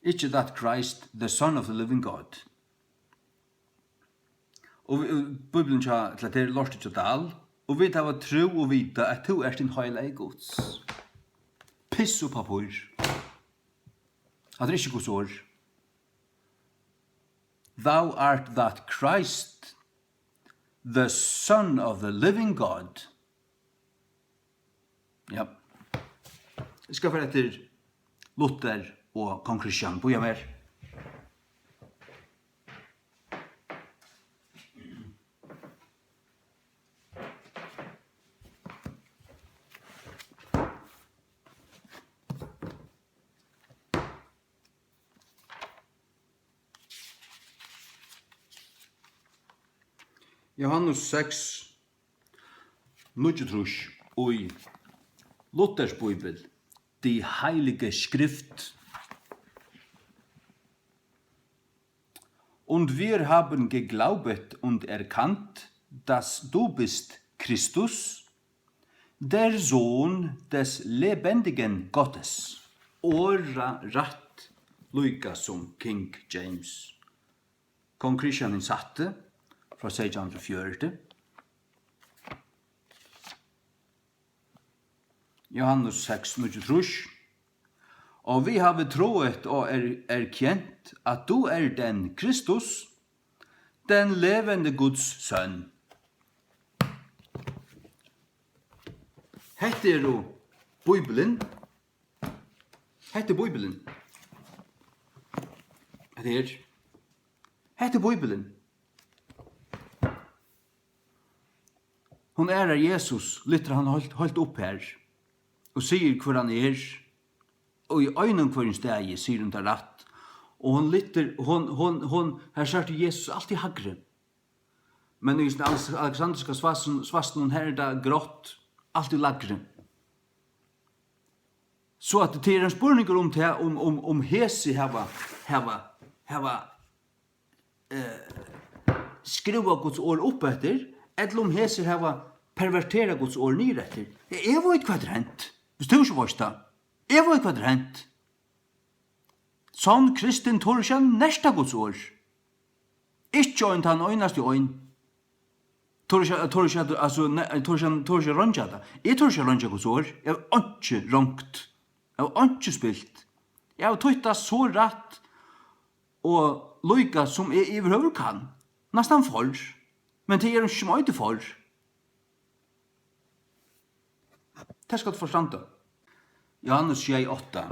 Ikki that Christ, the Son of the living God. Og vi-, Bíblian hjá, til at tað er lortið hjá Dahl, og vit hava trú og vita, at tú ert hin heilagi Guds. Piss og pappír. Hatta er ikki Guds orð. Thou art that Christ, the Son of the living God. Ja. Eg skal fara eftir Luther og kong Christian. Bíða mær. Johannes seks, níggjuogtrýss í Luthers Bíbel, Die Heilige Schrift. Und wir haben geglaubt und erkannt, dass du bist Christus, der Sohn des lebendigen Gottes. Orðarætt, líka sum King James. Kong Christian hin sætti frá seytjan hundrað og fjøruti. Johannes seks níggjuogtrýss. Og vi har troet og er, erkjent, at du er den Kristus, den levende Guds søn. Hetta er jú Bíblian. Hetta er Bíblian. Hetta er, hetta er Bíblian. Hon ærar Jesus, lyftir hann heilt, heilt upp har og sigur, hvør hann er, og í einum hvørjum staði sigur hon tað rætt. Og hon lyftir, hon, hon, hon, har sært tú Jesus alt í hægri. Men í Alex-, Alexandriska svasn-, svasninum, har er tað grátt, alt í lægri. So at tað er ein spurningur um tað, um, um, um hesi hava, hava, hava, eh, skrúvað Guds orð upp eftir, ella um hesir hava perverterað Guds orð niður eftir. Eg, eg veit, hvat er hent, viss tú ikki veitst tað. Eg veit, hvat er hent. Sonn kristin torir ikki at nerta Guds orð. Ikki ein tann einasti ein. Torir ikki, torir ikki at, altso, ne-, torir ikki, torir ikki at røngja tað. Eg tori ikki at røngja Guds orð. Eg havi einki rongt. Eg havi einki spilt. Eg havi týtt tað so rætt og líka sum eg yvirhøvur kann. Næstan for. Men tað er einki sum eitur for. Tað skal tú forstanda. Johannes sjey átta.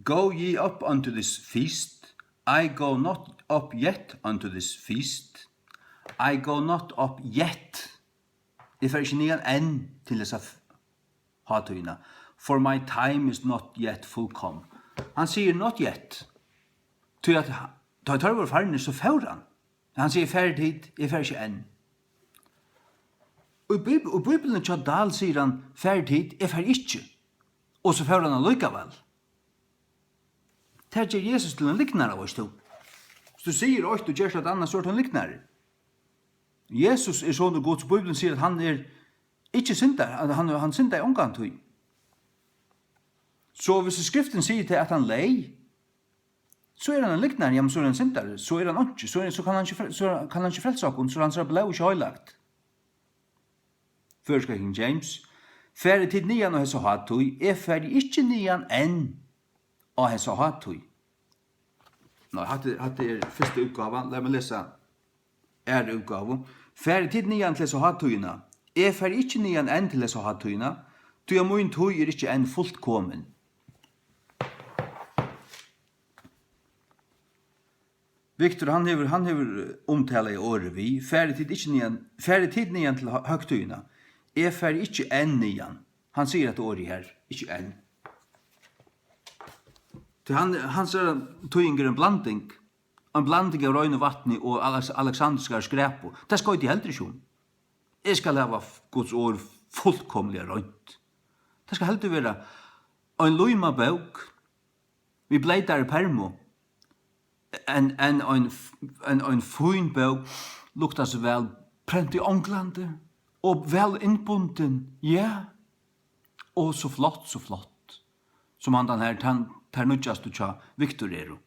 Go ye up unto this feast. I go not up yet unto this feast. "I go not up yet." Eg fari ikki niðan enn til hesa f-, hátíðina. "For my time is not yet fullcome." Hann sigur "not yet." Tí at ha-, tá teir vóru farnir, so fór hann. Hann sigur, "Farið tit, eg fari ikki enn." Og í Bíb-, og Bíbliuni hjá Dahl sigur hann, "Farið tit, eg fari ikki." Og so fór hann allíkavæl. Tað ger Jesus til ein lygnara, veist tú. Hvis tú sigur eitt og gert eitt annað, so ert tú ein lygnari. Jesus er sonur Guds, og Bíblian sigur, at hann er ikki syndari, at hann, hann syndaði ongantíð. So hvis skriftin sigur til, at hann leyg, so er hann ein lygnari, jamen, so er hann syndari, so er hann einki, so er, so kann hann ikki frel-, so kann hann ikki frelsa okkum, so er hansara blóð ikki heilagt. Føroyska King James. Farið tit niðan á hesa hátíð, eg fari ikki niðan enn á hesa hátíð. Nei, hatta er, hatta er fyrsta útgáva. Lat meg lesa aðru útgávu. Farið tit niðan til hesa hátíðina. Eg fari ikki niðan enn til hesa hátíðina, tí at mín tíð er ikki enn fullkomin. Viktor, hann hevur, hann hevur, eh, umtalað orðið við, farið tit ikki niðan, farið tit niðan til hø-, høgtíðina. Eg fari ikki enn niðan. Hann sigur hetta orðið her, ikki enn. Tí hann, hansara týðing er ein blanding, ein blanding av reinum vatni og Alex-, aleksandriskari skræpu. Tað skoyt eg heldur ikki um. Eg skal hava f-, Guds orð fullkomiliga reint. Tað skal heldur vera ein límað bók við bleytari permu enn, enn ein f-, enn ein fín bók, luktar so væl, prent í Onglandi og væl innbundin, ja, og so flott, so flott, sum handan her, tann, tær nýggjastu hjá Viktor eru.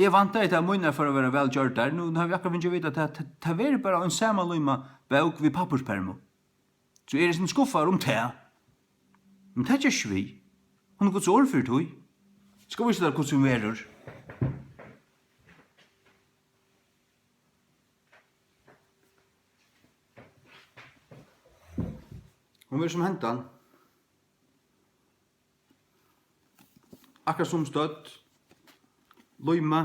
Eg væntaði, at mínar fóru at vera væl gjørdar. Nú, nú havi eg akkurát fingið at vita, at tað, tað, tað verður bara ein samanlímað bók við pappírspermum. So eg eri eitt sindur skuffaður um tað. Men tað ger ikki við. Hon er Guds orð fyri tí. Skal vísa tær, hvussu hon verður. Hon verður sum hendan. Akkurát sum stødd. Líma.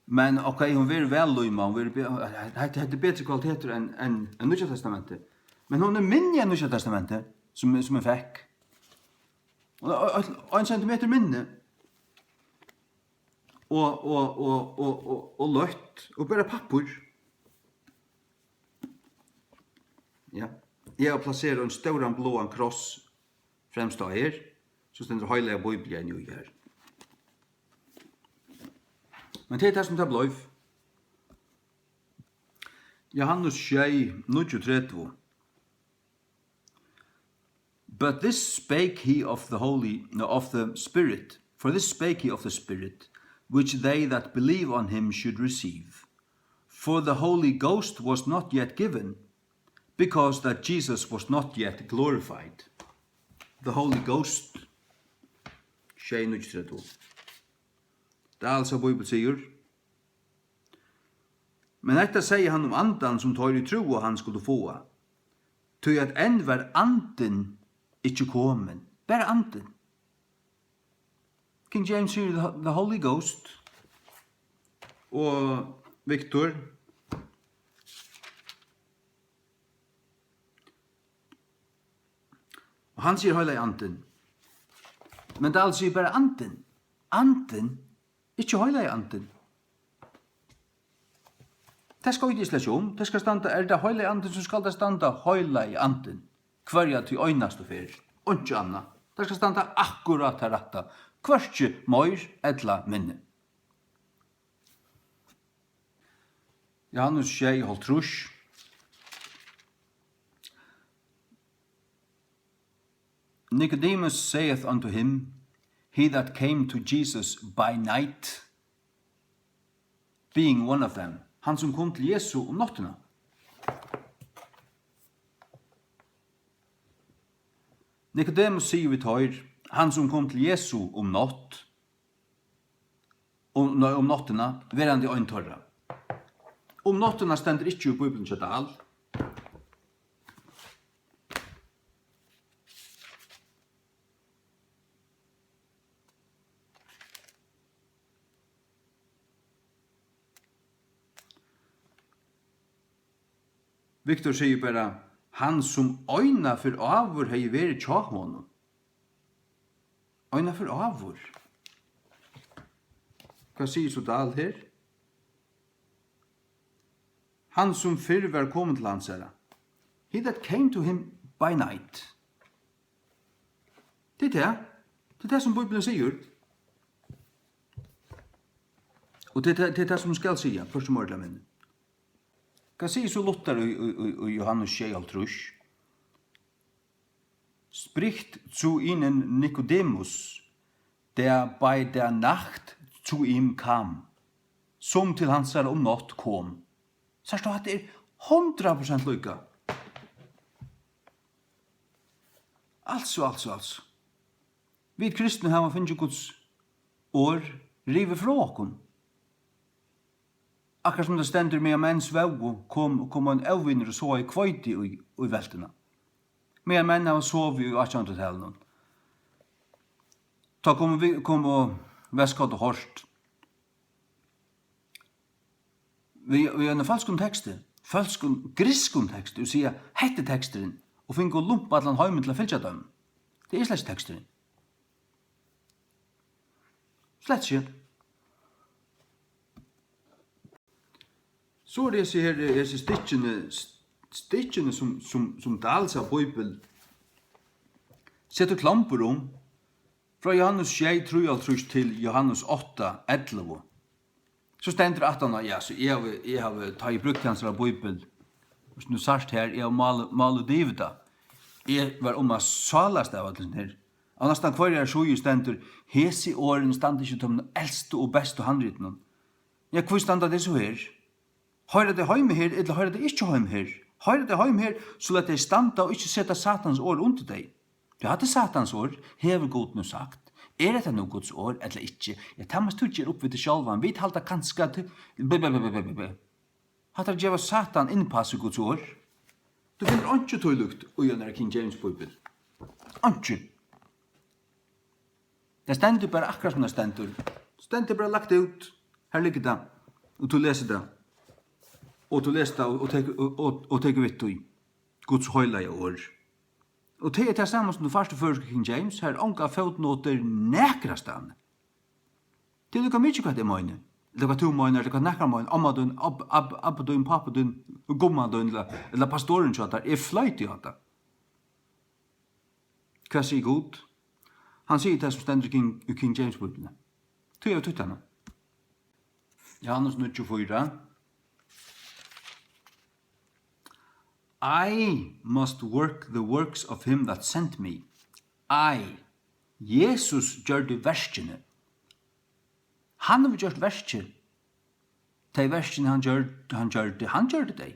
Men ok, hon verður væl límað, hon verður be-, hetta, hetta er betri kvalitetur enn, enn, enn Nýggja Testamentið. Men hon er minni enn Nýggja Testamentið, sum, sum eg fekk. Hon er ein, ein sentimetur minni. Og, og, og, og, og, og løtt, og bara pappír. Ja. Eg havi plaserað ein stóran bláan kross fremst á her, so stendur Heilaga Bíblian jú her. Men tað er tað, sum tað bleiv. Johannes sjey, níggjuogtretivu. But this spake he of the Holy, no, of the Spirit. For this spake he of the Spirit, which they that believe on him should receive. For the Holy Ghost was not yet given, because that Jesus was not yet glorified. The Holy Ghost. Sjey níggjuogtretivu. Tað er altso Bíbel sigur. Men hetta segði hann um andan, sum teir ið trúðu hann skuldu fáa. Tí at enn var andin ikki komin. Bara andin. King James sigur the, the Holy Ghost. Og Victor. Og hann sigur Heilagi Andin. Men Dahl sigur bara Andin. Andin, ikki Heilagi Andin. Tað skoyt eg slett ikki um. Tað skal standa, er tað Heilagi Andin, so skal tað standa Heilagi Andin. Hvørja tí einastu ferð. Einki annað. Tað skal standa akkurát tað rætta. Hvørki meir ella minni. Johannes sjey hálvtrýss. Nicodemus saith unto him, he that came to Jesus by night, being one of them, hann sum kom til Jesu um náttina. Nikodemus sigur við teir, hann sum kom til Jesu um nátt, um, nei, um náttina, verandi ein teirra. Um náttina stendur ikki í Bíbliuni hjá Dahl. Viktor sigur bara, hann sum eina ferð áður hevði verið hjá honum. Eina ferð áður. Hvat sigur so Dahl her? Hann sum fyrr var komin til hansara. He that came to him by night. Tað er tað. Tað er tað, sum Bíblian sigur. Og tað er tað, tað er tað, sum hon skal siga, hvørki meira ella minni. Hvat sigur so Luther í, í, í, í Johannes sjeyoghálvtrýss? Spricht zu ihnen Nikodemus, der bei der Nacht zu ihm kam, sum til hansara um nátt kom. Sært tú, hatta er hundrað prosent líka. Altso, altso, altso. Vit kristnu hava fingið Guds orð rivið frá okkum. Akkurát sum tað stendur, meðan menn svóvu, kom, kom ein óvinur og sáaði hveiti í, í veltuna. Meðan menn hava sovið í átjanhundraðtalinum. Tá komu vi-, komu vestkødd og hoyrt. Við, við einum falskum teksti, falskum grikskum teksti, og siga, "Hetta er teksturin," og fingu lumpað allan heimin til at fylgja teimum. Tað er slett ikki teksturin. Slett ikki. So er hesi her, hesi stykkini, stykkini sum, sum, sum Dahls Bíbel setur klombur um, frá Johannes sjey trýoghálvtrýss til Johannes átta ellivu. So stendur aftan á, ja, so eg havi, eg havi, tá eg brúkti hansara Bíbel, sum tú sært her, eg havi málað, málað yvir tað. Eg var um at sálast av øllum her. Á næstan hvørjari síðu stendur, "Hesi orðini standa ikki í teimum elstu og bestu handritunum." Ja, hví standa tey so her? Hoyra tey heima her, ella hoyra tey ikki heima her? Hoyra tey heima her, so lat tey standa og ikki seta Satans orð undir tey. Ja, hatta er Satans orð, hevur Gud nú sagt. Er hetta nú Guds orð ella ikki? Ja, tað mást tú gera upp við teg sjálvan. Vit halda kanska til, be, be, be. Hatta er at geva Satan innpass í Guds orð. Tú finnur einki tílíkt í einari King James Bíbel. Einki. Tað stendur bara akkurát sum tað stendur. Stendur bara lagt út. Her liggur tað. Og tú lesur tað. Og tú lesur tað og, og tekur, og, og, og tekur við tí. Guds heilaga orð. Og tað er tað sama sum tú fært í føroysku King James. Her eru ongar fótnotir nakrastaðni. Tað er líka mikið, hvat eg meini. Ella hvat tú meinar, ella hvat nakar meinar. Omma tín, ab-, ab-, abbi tín, pápi tín, gumma tín, ella, ella pastorin hjá tær. Eg floyti á tað. Hvat sigur Gud? Hann sigur tað, sum stendur í King, í King James Bíbliuni. Tú hevur týtt hana. Johannes níggju fýra. "I must work the works of him that sent me." I, Jesus gjørdi verkini. Hann hevur gjørt verkið. Tey verkini, hann gjørd-, hann gjørdi, hann gjørdi tey.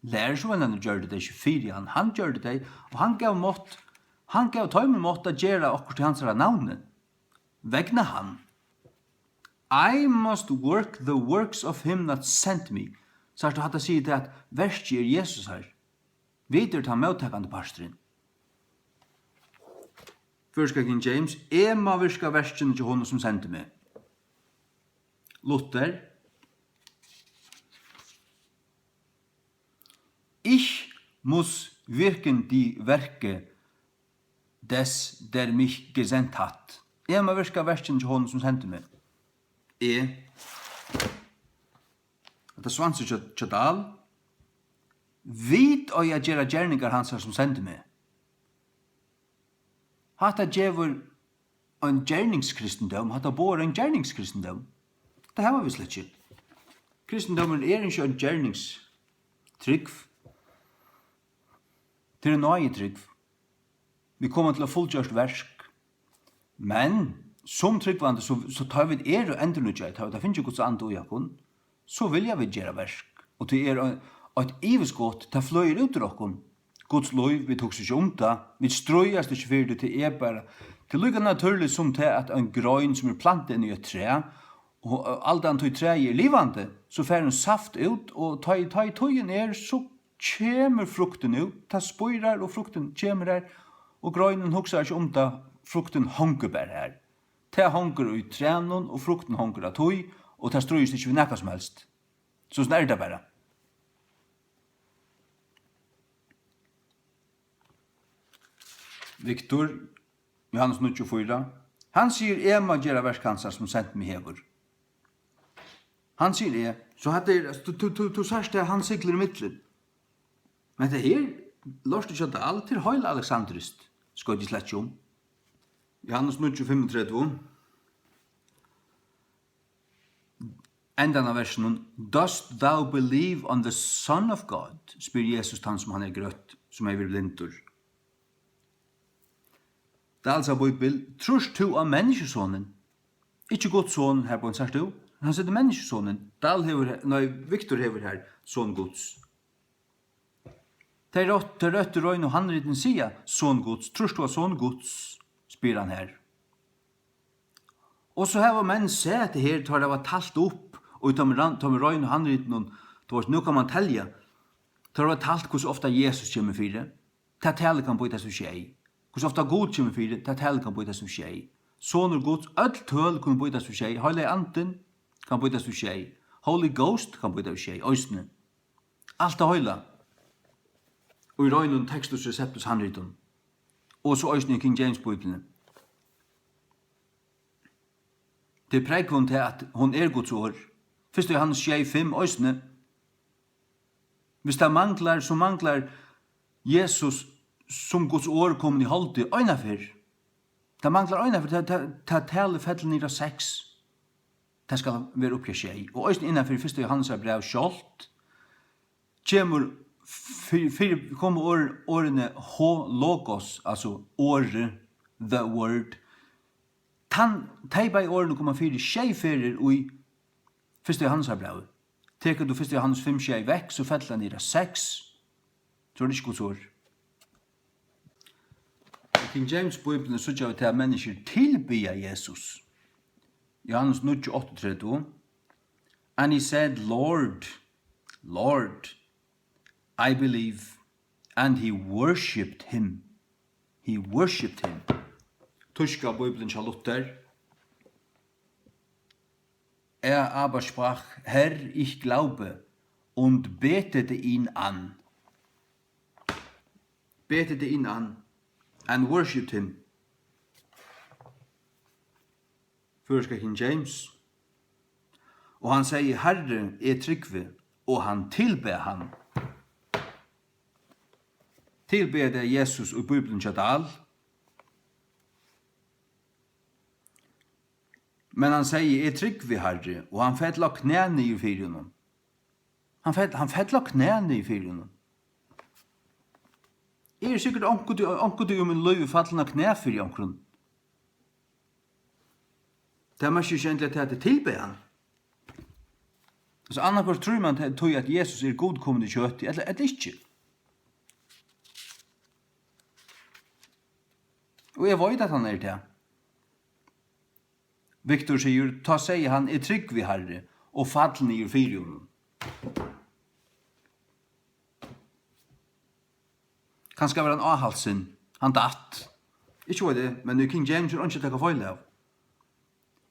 Lærisveinarnir gjørdu tey ikki fyri hann, hann gjørdi tey, og hann gav mátt, hann gav teimum mátt at gera okkurt í hansara navni. Vegna hann. "I must work the works of him that sent me." Sært tú, hatta sigur tað, at verkið er Jesus her. Vit eru tann móttakandi parturin. Føroyska King James, "Eg má virka verkini hjá honum, sum sendi meg." Luther, "Ich muss wirken die Werke des, der mich gesandt hat." Eg má virka verkini hjá honum, sum sendi meg. Eg. Hetta er svansur hjá, hjá Dahl. Vit eiga at gera gerningar hansara, sum sendi meg. Hatta gevur ein gerningskristindóm, hatta boðar ein gerningskristindóm. Tað hava vit slett ikki. Kristindómurin er ikki ein gerningstrúgv. Tað er ein náðitrúgv. Vit koma til at fullgjørt verk. Men sum trúgvandi, so, so tá vit eru endurnýggjaðir, tá vit hava fingið Guds anda í okkum, so vilja vit gera verk. Og tað er ein, eitt yvirskot, tað flýgur út úr okkum. Guds lív, vit hugsa ikki um tað, vit stríðast ikki fyri tí, tað er bara, tað er líka natúrligt sum tað, at ein grein sum er plantað inn í eitt træ, og aldan tíð træið er livandi, so fær hon saft út, og tá ið, tá ið tíðin er, so kemur fruktin út, tað spírar, og fruktin kemur har, og greinin hugsar ikki um tað, fruktin hongur bara har. Tað hongur í trænum, og fruktin hongur á tí, og tað stríðist ikki við nakað sum helst. So, soleiðis er tað bara. Viktor, Johannes níggju fýra, hann sigur: "Eg má gera verk hansara, sum sent meg hevur." Hann sigur: "Eg." So hatta er, tú, tú, tú, tú sært, at hann siglir ímillum. Men hetta her, lortið hjá Dahl, tað er heil alexandriskt, skoyt eg slett ikki um. Johannes níggju fimmogtretivu, endan av versinum: "Dost thou believe on the Son of God?" spyr Jesus tann, sum hann hevur grøtt, sum hevur verið blindur. Dahls av Bíbel: "Trýrt tú á Menniskjusonin?" Ikki Guds son, har beint, sært tú? Hann setir Menniskjusonin. Dahl hevur, nei, Viktor hevur har Son Guds. Tey røtt-, tey røttu reinu handritin siga: "Son Guds, trýrt tú á Son Guds?" spyr hann her. Og so hava menn sæð hetta her, tá tað var talt upp, og í teimum ran-, teimum reinu handritunum, tú veist, nú kann mann telja, tá tað var talt hvussu ofta Jesus kemur fyri. Tað talið kann býtast í sjey. Hvussu ofta Gud kemur fyri, tað talið kann býtast í sjey. Sonur Guds, øll tøl kunnu býtast í sjey. Heilagi Andin kann býtast í sjey. Holy Ghost kann býtast í sjey, eisini. Alt tað heila. Og í reinum Textus Receptus handritum. Og so eisini í King James Bíbliuni. Tey prógva um tað, at hon er Guds orð. Fyrsta Johannes sjey fimm eisini. Hvis tað manglar, so manglar Jesus sum Guds orð komin í holdið eina ferð. Tað manglar eina ferð, tað, tað, tað talið fellur niður á seks. Tað skal vera uppi á sjey. Og eisini innan fyri fyrsta Johannesar bræv sjálvt kemur fyri, fyri, koma orð, orðini ho logos, altso orðið, the word. Tann, tey bæði orðini koma fyri sjey ferðir í fyrsta Johannesar brævi. Tekur tú fyrsta Johannes fimm sjey vekk, so fellur hann niður á seks. So er tað ikki Guds orð. Í King James Bíbliuni síggja vit, at menniskjur tilbiðja Jesus. Johannes níggju áttaogtretivu. "And he said, 'Lord, Lord, I believe.' And he worshipped him." He worshipped him. Týska Bíblian hjá Luther. "Er aber sprach: 'Herr, ich glaube,' und betete ihn an." Betete ihn an. And worshipped him. Føroyska King James. Og hann segði: "Harri, eg trúgvi," og hann tilbað hann. Tilbiðja tey Jesus í Bíbliuni hjá Dahl? Men hann segði: "Eg trúgvi, Harri," og hann fell á knæ niður fyri honum. Hann fell, hann fell á knæ niður fyri honum. Eg eri sikkurt onkuntíð, onkuntíð í mínum lívi fallin á knæ fyri onkrum. Tað merkir ikki endiliga, at tað er tilbiðjan. So annaðhvørt trýr mann tí, at Jesus er Gud komin í kjøti, ella, ella ikki. Og eg veit, at hann er tað. Viktor sigur: "Tá segði hann: 'Eg trúgvi, Harri,' og fall niður fyri honum." Kanska var hann áhaldsin, hann datt. Ikki veit eg, men í King James er einki at taka feil av.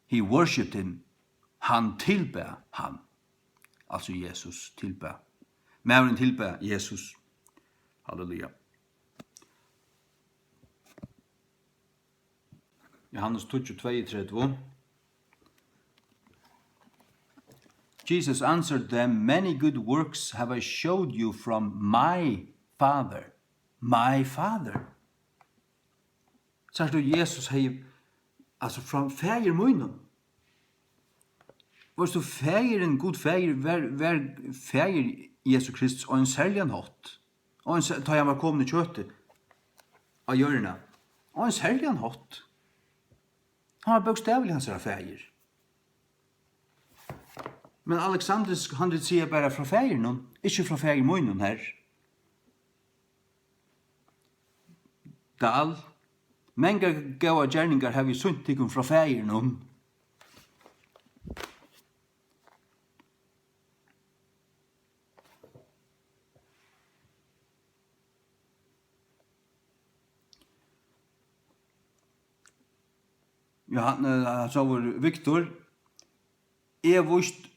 "He worshipped him." Hann tilbað hann. Altso Jesus tilbað. Maðurin tilbað Jesus. Halleluja. Johannes tíggju tveyogtretivu. Jesus answered them: "Many good works have I showed you from my Father." My Father. Sært tú, Jesus hevði, altso, frá Faðir mínum. Veitst tú, Faðirin, Gud Faðir, var, var Faðir Jesu Krists á ein serligan hátt. Á ein se-, tá hann var komin í kjøtið á jørðina. Á ein serligan hátt. Hann var bókstavliga hansara faðir. Men Alexandrisk handrit siga bara frá faðirinum, ikki frá faðir mínum, Harri. Dahl, mangar góðar gerningar havi eg sýnt tykkum frá faðirinum. Ja, hann, eh, hann sigur, Viktor, eg víst,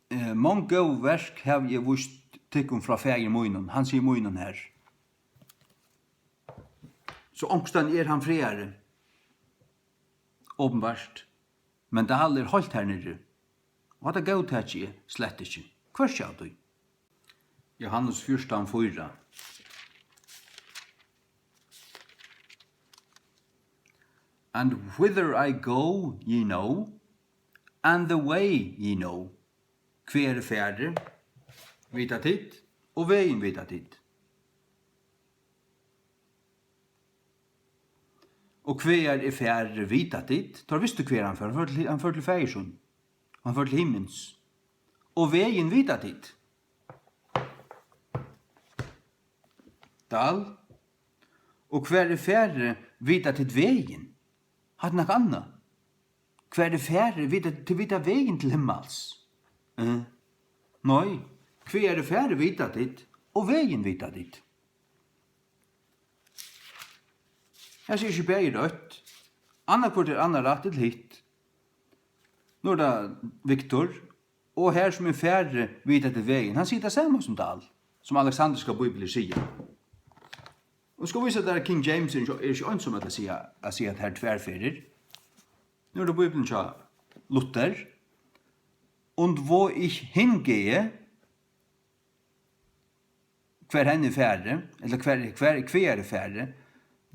eh, mong góð verk havi eg víst tykkum frá faðir mínum, hann sigur mínum her. So onkustaðni er hann frægari, openbart, men Dahl er heilt har niðri, og hatta góðtaki eg slett ikki, hvørki av tí. Johannes fjúrtan fýra. And whither I go, ye know, and the way ye know. Hvar eg fari, vita tit, og vegin vita tit. Og hvar eg fari, vita tit. Teir vistu, hvar hann fór. Hann fór til, hann fór til faðir sín. Hann fór til himmins. Og vegin vita tit. Dahl. Og hvar eg fari, vita tit vegin. Hatta er nakað annað. Hvar eg fari, vita tit, vita vegin til himmals. Eh. Nei, hvar eg fari, vita tit, og vegin vita tit. Hesi eru ikki bæði røtt. Annaðhvørt er annað rætt ella hitt. Nú er tað Viktor, og har sum eg fari, vita tit vegin. Hann sigur tað sama sum Dahl, sum Alexandriska Bíbliur siga. Og skal vísa tær, King James er ikki, er ikki einsamur at siga, at siga, at har tvær ferðir. Nú er tað Bíblian hjá Luther. Und wo ich hingehe, hvar enn eg fari, ella hvar, hvar, hvar eg fari,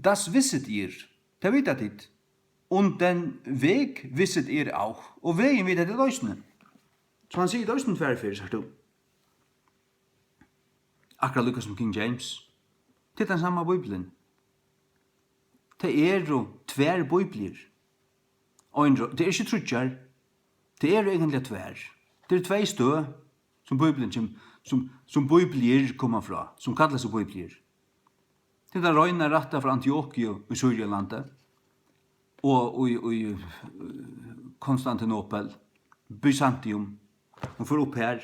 das wisset ihr, tað vita tit. Und den Weg wisset ihr auch, og vegin vita tit eisini. So hann sigur tað eisini tvær ferðir, sært tú. Akkurát líka sum King James. Tað er tann sama Bíblian. Tað eru tvær Bíbliur. Ein rø-, tað er ikki tríggjar. Tað eru eigentliga tvær. Tað eru tvey støð, sum Bíblian kem-, sum, sum Bíbliur koma frá, sum kalla seg Bíbliur. Tað er tann reina rætta frá Antiokiu í Sýrialandi og í, í, eh, Konstantinopel, Byzantium. Hon fór upp har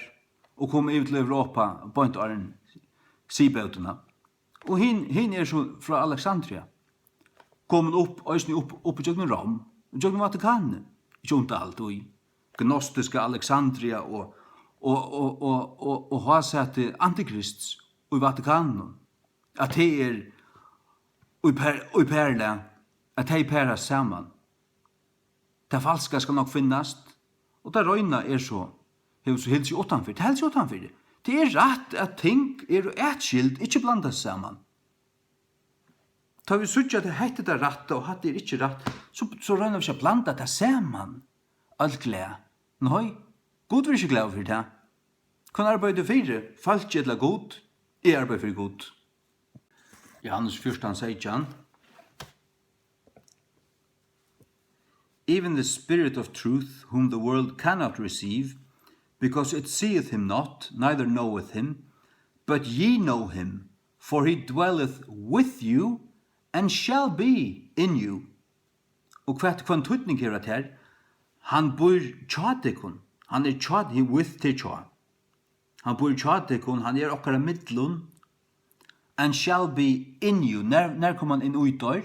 og kom yvir til Europa beint áðrenn siðbótina. Og hin, hin er so frá Alexandria, komin upp, eisini upp, upp ígjøgnum Rom, ígjøgnum Vatikanið, ikki undan alt í gnostiska Alexandria og, og, og hásæti antikrists í Vatikaninum, at tey er í par-, í parlag, at tey parast saman. Tað falska skal nokk finnast, og tað reina er so, hevur so hilt seg uttanfyri. Tað helt seg uttanfyri. Tað er rætt, at ting eru atskild, ikki blandast saman. Tá vit síggja, at hetta er tað rætta, og hatta er ikki rætt, so, so royna vit ikki at blanda tað saman. Øll glað. Nei, Gud verður ikki glaður fyri tað. Hvønn arbeiðir tú fyri? Fólkið ella Gud? Eg arbeiði fyri Gud. Johannes fjúrtan seytjan. Even the Spirit of truth, whom the world cannot receive, because it seeth him not, neither knoweth him, but ye know him, for he dwelleth with you, and shall be in you. Og hvat, hvønn týdning hevur hetta her? Hann býr hjá tykkum. Hann er hjá, he with, til hjá. Hann býr hjá tykkum, hann er okkara millum. And shall be in you. Nær, nær kom hann inn í teir?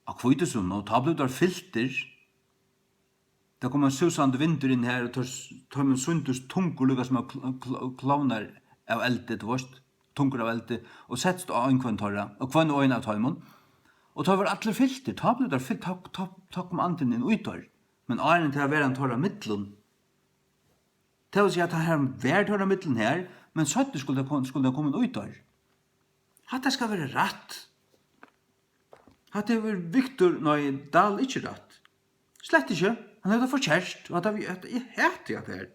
Á hvítusunnu, tá blivu teir fyltir. Tá kom ein súsandi vindur inn har, og teir, teimum sýndust tungur, líka sum at kl-, kl-, klovnar av eldi, tú veist, tungur av eldi, og settust á ein hvønn teirra, og hvønn og ein av teimum. Og teir vóru allir fyltir, tá blivu teir fylt, tá, tá, tá kom andin inn í teir. Men áðrenn tað var hann teirra millum. Tað vil siga, at hann var teirra millum her, men seinni skuldi hann kom-, skuldi hann koma inn í teir. Hatta skal vera rætt. Hatta hevur Viktor, nei, Dahl ikki rætt. Slett ikki. Hann hevur tað forkert, og hatta, hatta, eg hati hatta her.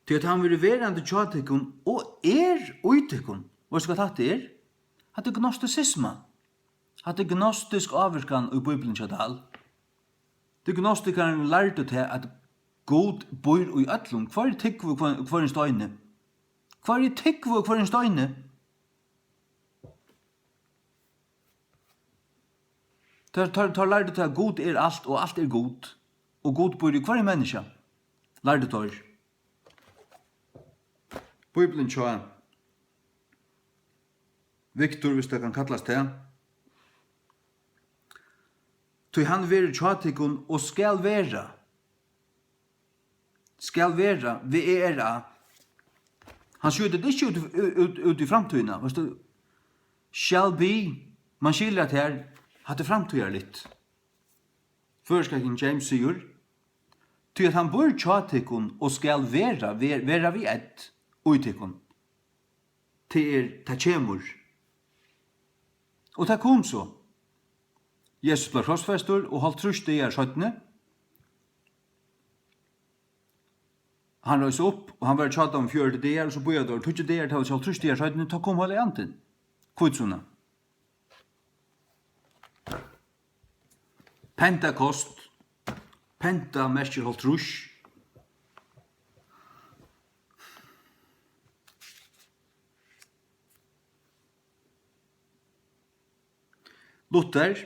Tí at hann verður verandi hjá tykkum og er í tykkum. Veitst tú, hvat hatta er? Hatta er gnostisisma. Hatta er gnostisk ávirkan í Bíbliuni hjá Dahl. Tí gnostikarin lærdu tað, at Gud býr í øllum. Hvør er túgva í hvør-, hvørjum steini? Hvør er túgva í hvørjum steini? Teir, teir, teir lærdu tað, at Gud er alt, og alt er Gud. Og Gud býr í hvørjum menniskja, lærdu teir. Bíblian hjá Viktor, hvis tað kann kallast tað. Tí hann verður hjá tykkum og skal vera. Skal vera, V E R A. Hann skjýtur tað ikki út, út, út í framtíðina, veitst tú? Shall be, mann skilur at her, hatta er framtíðarligt. Føroyska King James sigur, tí at hann býr hjá tykkum og skal vera, ver-, vera við ð í tykkum. Tað er, tað kemur. Og tað kom so. Jesus bleiv krossfestur, og hálvtrýss dagar seinni, hann reis upp, og hann var hjá teimum fjøruti dagar, og so bíðaðu teir tíggju dagar, tað vil siga hálvtrýss dagar seinni, tá kom Heilagi Andin. Hvítusunna. Pentekost. Penta merkir hálvtrýss. Luther,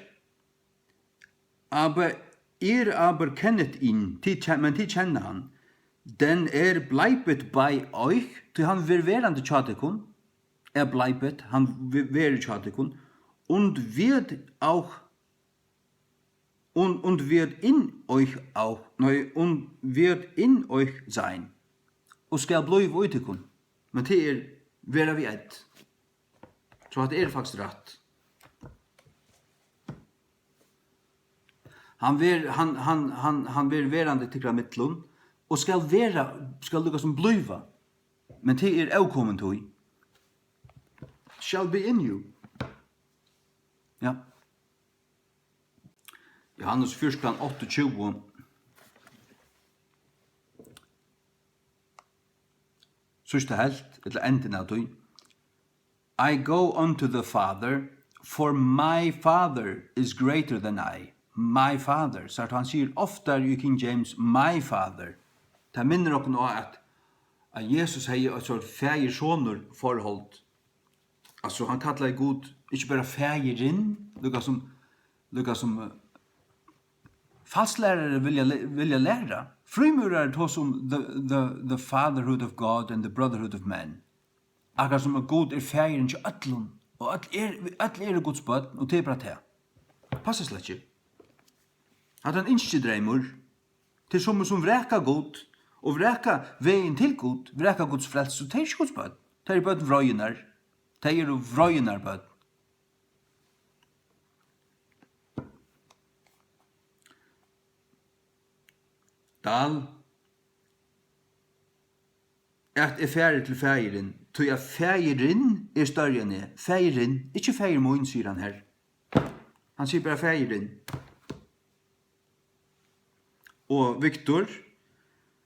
aber, ihr aber kennet ihn, tit ke-, men tit kenna hann. Denn er bleibet bei euch, tí hann verður verandi hjá tykkum. Er bleibet, hann ve-, verður hjá tykkum. Und wird auch, und, und wird in euch auch, nei, und wird in euch sein. Og skal blíva í tykkum. Men tað er vera við ð. So hatta er faktiskt rætt. Hann ver-, hann, hann, hann, hann verður verandi tykkara millum og skal vera, skal líka sum blíva. Men tað er ókomin tíð. Shall be in you. Ja. Johannes fjúrtan, áttaogtjúgu. Síðsta helvt, ella endin av tí. I go unto the Father, for my Father is greater than I. My Father. So hann sigur ofta í King James, my Father. Tað minnir okkum á, at, at Jesus hevði eitt sort faðir-sonur forhold. Altso, hann kallaði Gud ikki bara faðirin, líka sum, líka sum, eh, falsklærarar vilja le-, vilja læra. Frímúrarar tosa um the, the, the fatherhood of God and the brotherhood of man. Akkurát sum at Gud er faðirin hjá øllum, og øll er, øll eru Guds børn, og tað er bara tað. Passar slett ikki. Hatta er ein ynskidreymur. Tað er sum, sum vraka Gud, og vraka vegin til Gud, vraka Guds frelsu, tað er ikki Guds børn. Tað eru børn vreiðinnar. Tey eru vreiðinnar børn. Dahl. At eg fari til faðirin, tí at faðirin er størri enn eg. Faðirin, ikki faðir mín, sigur hann her. Hann sigur bara faðirin. Og Viktor,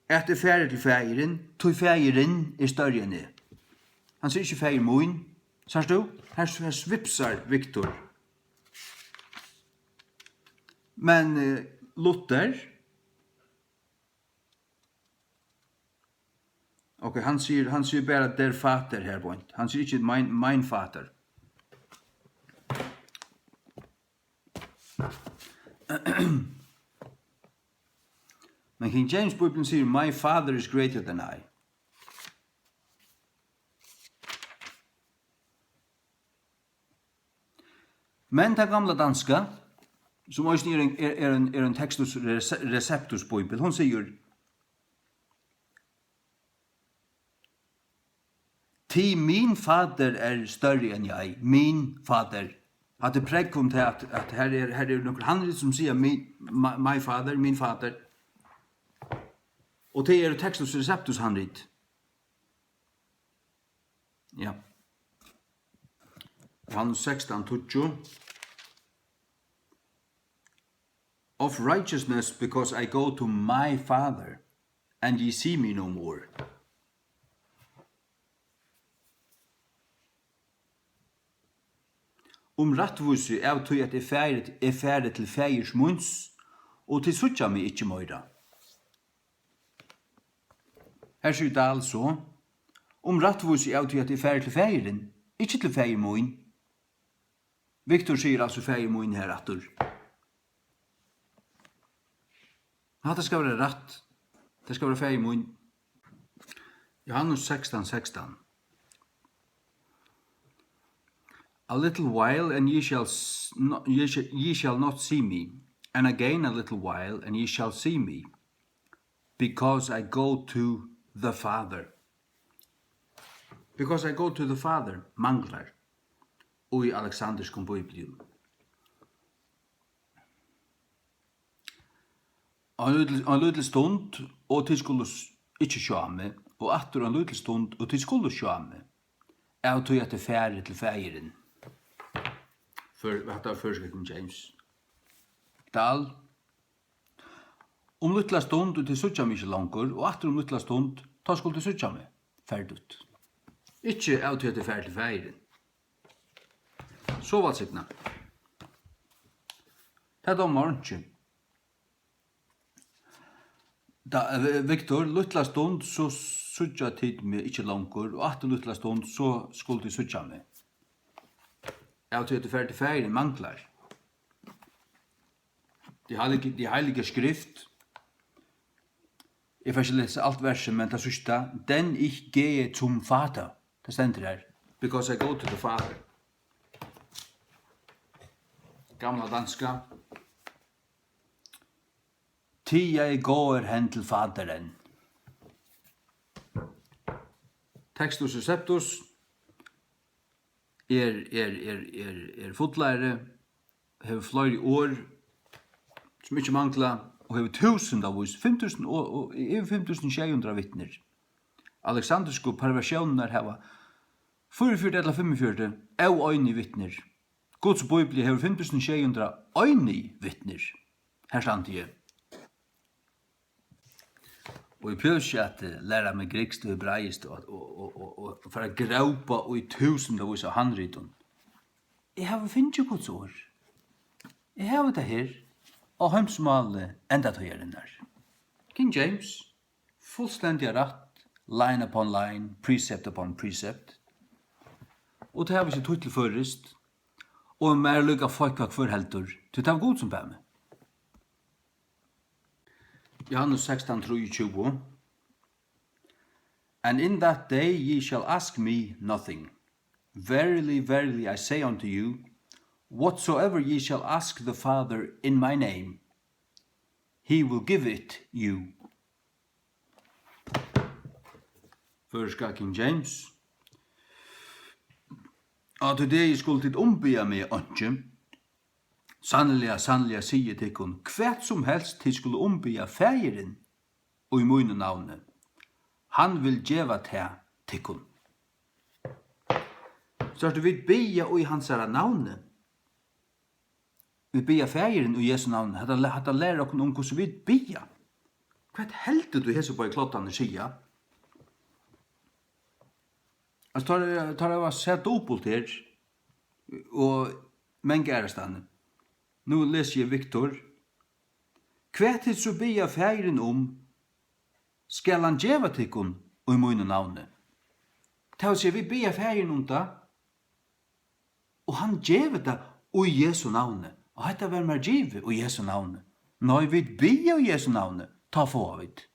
at eg fari til faðirin, tí faðirin er størri enn eg. Hann sigur ikki faðir mín. Sært tú? Her, her svipsar Viktor. Men, eh, Luther, ok, hann sigur, hann sigur bara der Vater her beint. Hann sigur ikki mein, mein Vater. Men King James Bíblian sigur, my Father is greater than I. Men tað gamla danska, sum eisini er ein, er, er ein, er ein Textus Rece-, Receptus Bíbel, hon sigur, tí min fader er størri enn eg, min fader. Hatta er prógv um tað, at, at her er, her eru nøkur handrit, sum siga min, my, my father, min fader. Og tað eru Textus Receptus handrit. Ja. Johannes sekstan, tíggju. Of righteousness, because I go to my Father, and ye see me no more. Um rættvísi, av tí at eg fari, eg fari til faðirs míns, og tit síggja meg ikki meira. Her sigur Dahl so, um rættvísi, av tí at eg fari til faðirin, ikki til faðir mín. Viktor sigur altso faðir mín her aftur. Hatta skal vera rætt. Tað skal vera faðir mín. Johannes sekstan, sekstan. A little while and ye shall s-, no, ye sh-, ye shall not see me, and again a little while and ye shall see me, because I go to the Father. Because I go to the Father, manglar. í aleksandriskum bíblium. Ein lítil, ein lítil stund, og tit skulu s-, ikki sjá meg, og aftur ein lítil stund, og tit skulu sjá meg, av tí at eg fari til Faðirin. Før, hatta er føroyska King James. Dal. Um lítla stund, og tit síggja meg ikki longur, og aftur um lítla stund, tá skulu tit síggja meg. Ferdigt. Ikki av tí at eg fari til Faðirin. So vælsigna. Tað dámar einki. Da, eh, Viktor, lítla stund, so síggja tit meg ikki longur, og aftur lítla stund, so skulu tit síggja meg. Av tí at eg fari til Faðirin manglar. Die heilige, die heilige Schrift. Eg fari ikki at lesa alt versið, men tað síðsta. Denn ich gehe zum Vater. Tað stendur her. Because I go to the Father. Gamla danska. Tí jeg går hen til Faderen. Textus Receptus er, er, er, er, er fullari, hevur fleiri orð, sum ikki mangla, og hevur túsundavís, fimm túsund og, og yvir fimm túsund sjey hundrað vitnir. Aleksandrisku perversiónirnar hava fýraogfjøruti ella fimmogfjøruti óeinig vitnir. Guds Bíblia hevur fimm túsund sjey hundrað einig vitnir. Her standi eg. Og eg behøvi ikki at, eh, læra meg grikskt og hebraiskt og, og, og, og, og fara at grópa í túsundavís av handritum. Eg havi fingið Guds orð. Eg havi tað her á heimsmáli endatíðarinnar. King James, fullstendiga rætt, line upon line, precept upon precept. Og tað havi eg ikki týtt til føroyskt, og mær er líka feitt hvat hvør heldur, tí tað var Gud, sum bað meg. Johannes sekstan trýogtjúgu. And in that day ye shall ask me nothing. Verily, verily, I say unto you, whatsoever ye shall ask the Father in my name, he will give it you. Føroyska King James. Á tí degi skulu tit umbiðja meg einki. Sanniliga, sanniliga, sigi eg tykkum, hvat sum helst tit skulu umbiðja Faðirin í mínum navni, hann vil geva tað tykkum. Sært tú, vit biðja í hansara navni. Vit biðja Faðirin í Jesu navni. Hatta, hatta lærir okkum um, hvussu vit biðja. Hvat heldur tú, hesir báðir kloddarnir siga? Altso, teir, teir hava sæð dupult her, og mangan aðrastaðni. Nú lesi eg Viktor. Hvat tit so biðja Faðirin um, skal hann geva tykkum í mínum navni. Tað vil siga, vit biðja Faðirin um tað, og hann gevur tað í Jesu navni. Og hetta var mær givið í Jesu navni. Nei, vit biðja í Jesu navni, tá fáa vit.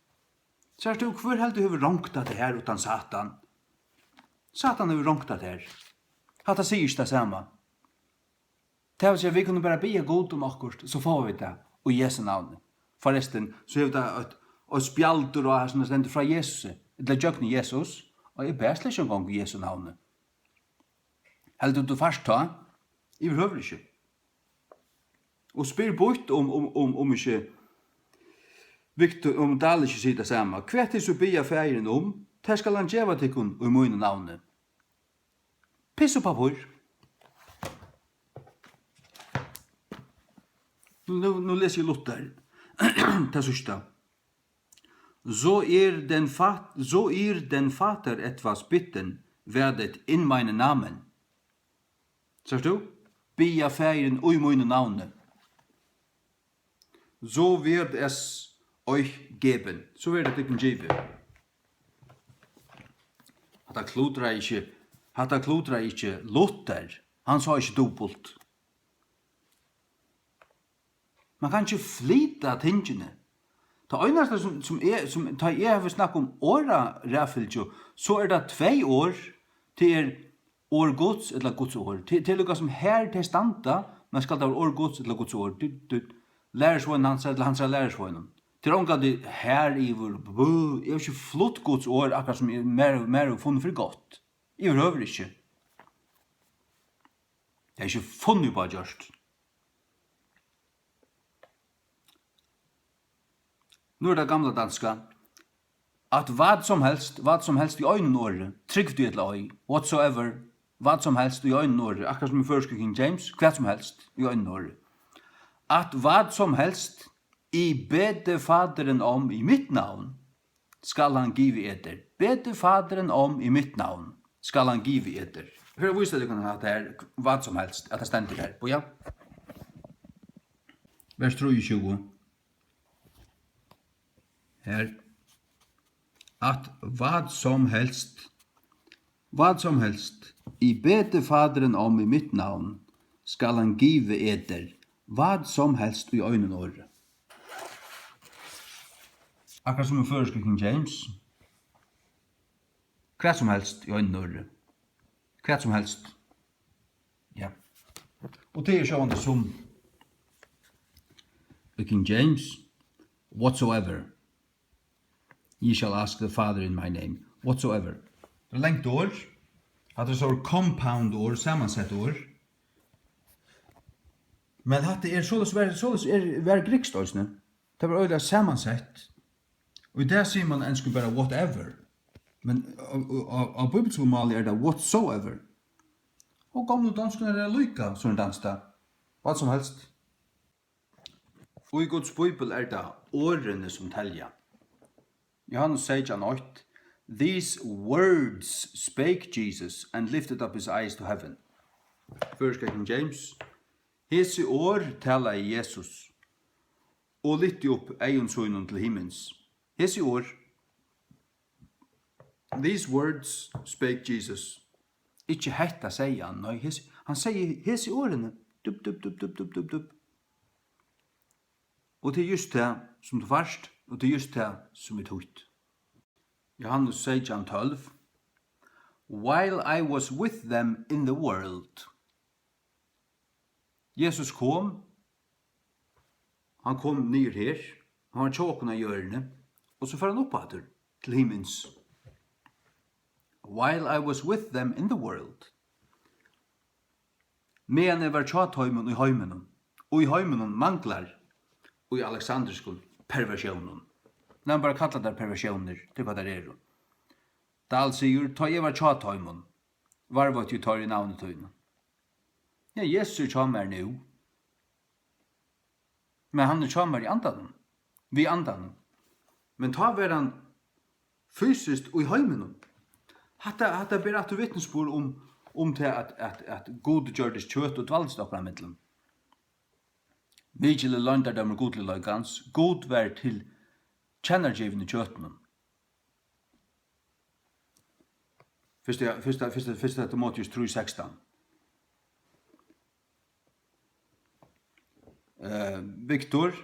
Sært tú, hvør heldur hevur rongt at tað her uttan Satan? Satan hevur rongt at tað her. Hatta sigur ikki tað sama. Tað vil siga, vit kunnu bara biðja Gud um okkurt, so fáa vit tað í Jesu navni. Forrestin, so hevur tað eitt, eitt spjaldur á, har sum tað stendur frá Jesusi, ella gjøgnum Jesus, og eg bað slett ikki eingong í Jesu navni. Heldur tú, tú fært tá? Yvirhøvur ikki. Og spyr býtt um, um, um, um ikki Viktor, um Dali ikki sigur tað sama. Hvat tit so biðja Faðirin um, tað skal hann geva tykkum í mínum navni. Piss og pappír. Nú, nú lesi eg Luther. Tað síðsta. So ihr den Vat-, so ihr den Vater etwas bitten werdet in meinem Namen. Sært tú? Biðja Faðirin í mínum navni. So wird es euch geben. So verður tað tykkum givið. Hatta klutraði ikki, hatta klutraði ikki Luther. Hann sá ikki dupult. Man kann ikki flyta tingini. Tað einasta sum, sum eg, sum, tá eg havi snakkað um orðaraðfylgju, so er tað tvey orð. Tað er orð Guds ella Guds orð. Tað, tað er líka sum har tey standa, men skal tað vera orð Guds ella Guds orð? Tú, tú, lærisvein hansara ella hansara lærisveinum. Tað er ongantíð har yvir, bú, eg havi ikki flutt Guds orð, akkurát sum eg, mær, mær er funnet fyri gott. Yvirhøvur ikki. Tað er ikki funnið upp á at gjørt. Nú er tað gamla danska. At hvad som helst, hvad som helst í einum orði, trúgv tí ella ei, whatsoever, hvad som helst í einum orði, akkurát sum í føroysku King James, hvat sum helst í einum orði. At hvad som helst, I bede Faderen om i mit navn, skal han give eder. Bede Faderen om i mit navn, skal han give eder. Her vísir tykkum at tað er hvat sum helst, at tað stendur her. Bíða. Vers trýogtjúgu. Her. At hvad som helst, hvad som helst, I bede Faderen om i mit navn, skal han give eder, hvad som helst í einum orði. Akkurát sum í føroysku King James. Hvat sum helst í einum orði. Hvat sum helst. Ja. Og tað er sjálvandi sum í King James, whatsoever. Ye shall ask the Father in my name, whatsoever. Tað er langt orð. Hatta er so compound orð, samansett orð. Men hatta er soleiðis var, soleiðis er, var grikskt eisini. Tað var øgiliga samansett. Og í dag sigur mann á enskum bara whatever. Men á, á, á, á bíbilskum máli er tað whatsoever. Og gomlu donskurnar eru líka sum danska. Hvat sum helst. Í Guds bíbel er tað orðini sum telja. Johannes seytjan eitt. These words spake Jesus and lifted up his eyes to heaven. Føroyska King James. Hesi orð talaði Jesus og lyfti upp eygum sínum til himins. Hesi orð. These words spake Jesus. Ikki hetta segði hann, nei, hesi, hann segði hesi orðini. Dub, dub, dub, dub, dub, dub, dub. Og tað er júst tað, sum tú fært, og tað er júst tað, sum er títt. Johannes seytjan tólv. While I was with them in the world. Jesus kom, hann kom niður her, hann var hjá okkum á jørðini, og so fer hann upp aftur til himins. While I was with them in the world. Meðan eg var hjá teimum í heiminum, og í heiminum manglar í aleksandriskum perversjónum. Lat meg bara kalla tær perversjónir, tað er hvat tær eru. Dahl sigur, tá eg var hjá teimum, varðveitti eg teir í navni tínum. Ja, Jesus er hjá mær nú. Men hann er hjá mær í andanum, við andanum. Men tá var hann fysiskt í heiminum. Hatta, hatta ber aftur vitnisburð um, um tað, at, at, at Gud gjørdist kjøt og dvaldist okkara millum. Mikil er loyndardómur gudligleikans. Gud var tilkennagivin í kjøtinum. Fyrsta, fyrsta, fyrsta, fyrsta Timoteus trý sekstan. Eh, Viktor,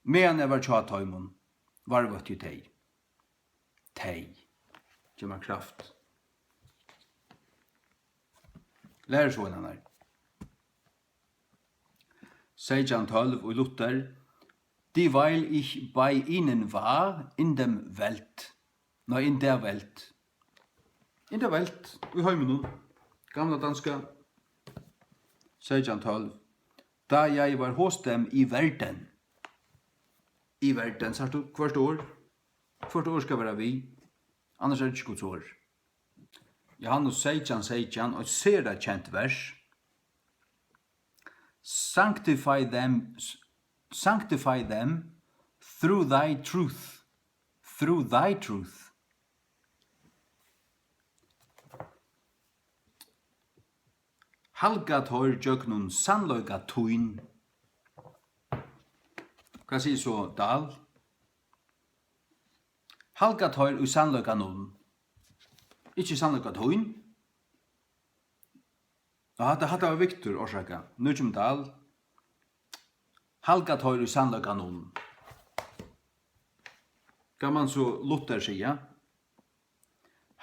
meðan eg var hjá teimum, varðveitti eg tey. Tey. Gevur mær kraft. Lærisveinarnar. Seytjan tólv í Luther, dieweil ich bei ihnen war in dem Welt. Nei, in der Welt. In der Welt, í heiminum. Gamla danska. Seytjan tólv. Da jeg var hos dem i verden. I verden, sært tú, hvørt orð? Hvørt orð skal vera við, annars er tað ikki Guds orð. Johannes seytjan seytjan, eitt sera kent vers. Sanctify them, sanctify them through thy truth. Through thy truth. Halga teir gjøgnum sannleika tín. Hvat sigur so Dahl? Halga teir í sannleikanum. Ikki sannleika tín. Og hatta, hatta var Viktor orsaka. Nú kemur Dahl. Halga teir í sannleikanum. Kann man so Luther siga.